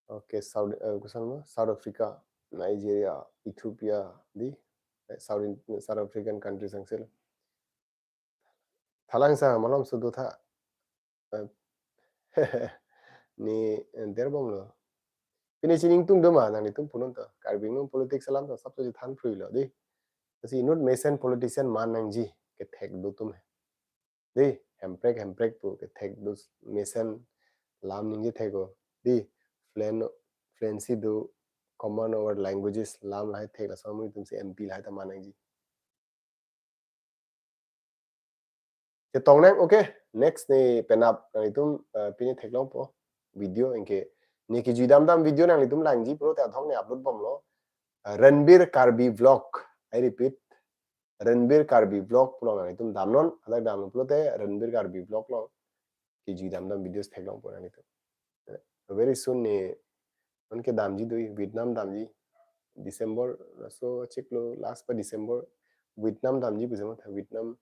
Okay, South, eh, koson ma, South Africa, Nigeria, Ethiopia, di, eh, South In-, South African countries angsil. Thalangsa malom sudu tha. Eh, ne, eh, derbom lo. Pini chini ingtung do ma, nanglitum punon to. Karbi Anglong politics alam to, sab to chethan phrui lo, di. Lasi inut mesen politician man nangji, kethek do atum he. Di, hemprek, hemprek pu, kethek do mesen lam ningje thek o. Di, fluent, fluency do, common over languages, lam lahai thek lason amonit atum si M P lahai ta man nangji. Chetong nang, okay. Next ne penap nanglitum, eh, pini theklongpo video anke. Ne kejui dam dam video nanglitum langji pulote adhok ne upload bomlo. Eh, Ranbir Karbi Vlog. I repeat, Ranbir Karbi Vlog pu along nanglitum damnon, hadak dam pulote Ranbir Karbi Vlog along kejui dam dam videos theklongpo nanglitum. Very soon ne, non ke damji do, Vietnam damji. December, laso chiklo last pa December, Vietnam damji pusi ma tha, Vietnam,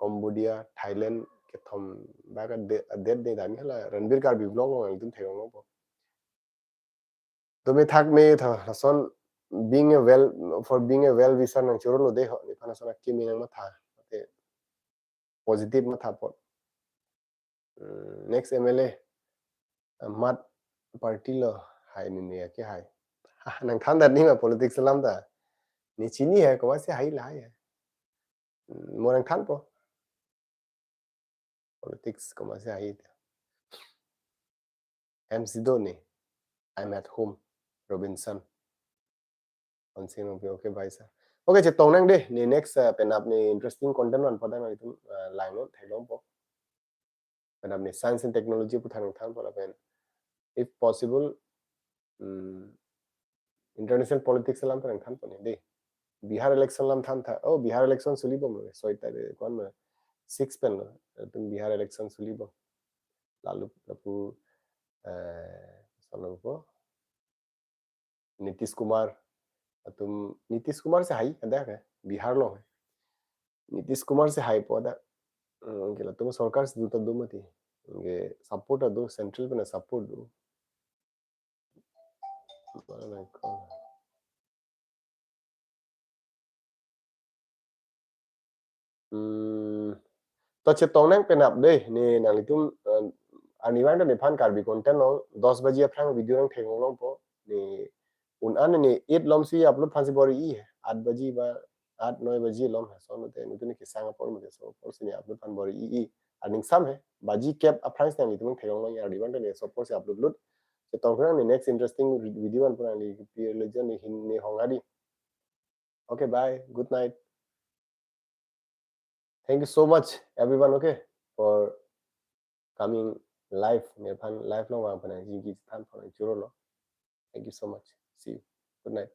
Cambodia, Thailand, kethom bak a de-, a date de damji hala, Ranbir Karbi Vlog along nanglitum theklongpo. Tumi thak me tha, lason being a well, for being a well wisher nangchoro lo de ho, nephan lason akimi nangmatha. Te positive matha apot. Hmm, next M L A, uh, Mat Party lo hai ne, ne ke hai. Nangthan dat ni ma politics alam ta. Ne chini hai, komatsi hai lahai hai. Hmm, mo nangthanpo. Politics komatsi hai ta. M C do ne. I'm at home. Robinson. Onsing nung pi, okay, bye sir. Okay, chetong nang de. Ne next, uh, penap ne interesting content van padang nanglitum, uh, langnon, theklongpo. Penap ne science and technology aputhak nangthanpo lapen, if possible, um, international politics alam pen nangthanpo ne de. Bihar election alam than tha. Oh, Bihar election suli bomlo. Soi tarik, kwan ma, six pen lo. Latum Bihar election suli bom. Lalu, lapu, eh, solo po. Nitish Kumar. Atum, Nitish Kumar si hai, ada ke? Bihar along. Nitish Kumar si haipo ada. Hmm, anke latum sorkar si do ta do mati. Anke support ta do, central pen support do. Hmm. To chetong nang penap de, ne nanglitum, eh, Arnivang ta nephan Karbi content along dos baji aphrang video nangtheklong longpo. Ne un-an ne eight alomsi upload aphansi bor-i he. Aat baji ba aat noi baji alom he. Lason te nutuni kesang apor mate laso aporsi ne upload aphan bor-i. Arning sam he. Baji kep aphrangsi nanglitum nangtheklong long, arnivang ta ne laso aporsi upload lut. Chetong kang ne next interesting video an pura neli pi religion ne hin ne hong adi. Okay, bye. Good night. Thank you so much, everyone, okay, for coming live. Nephan live along vang pen nangji kechethan aphan nangchurolo. Thank you so much. See you. Good night.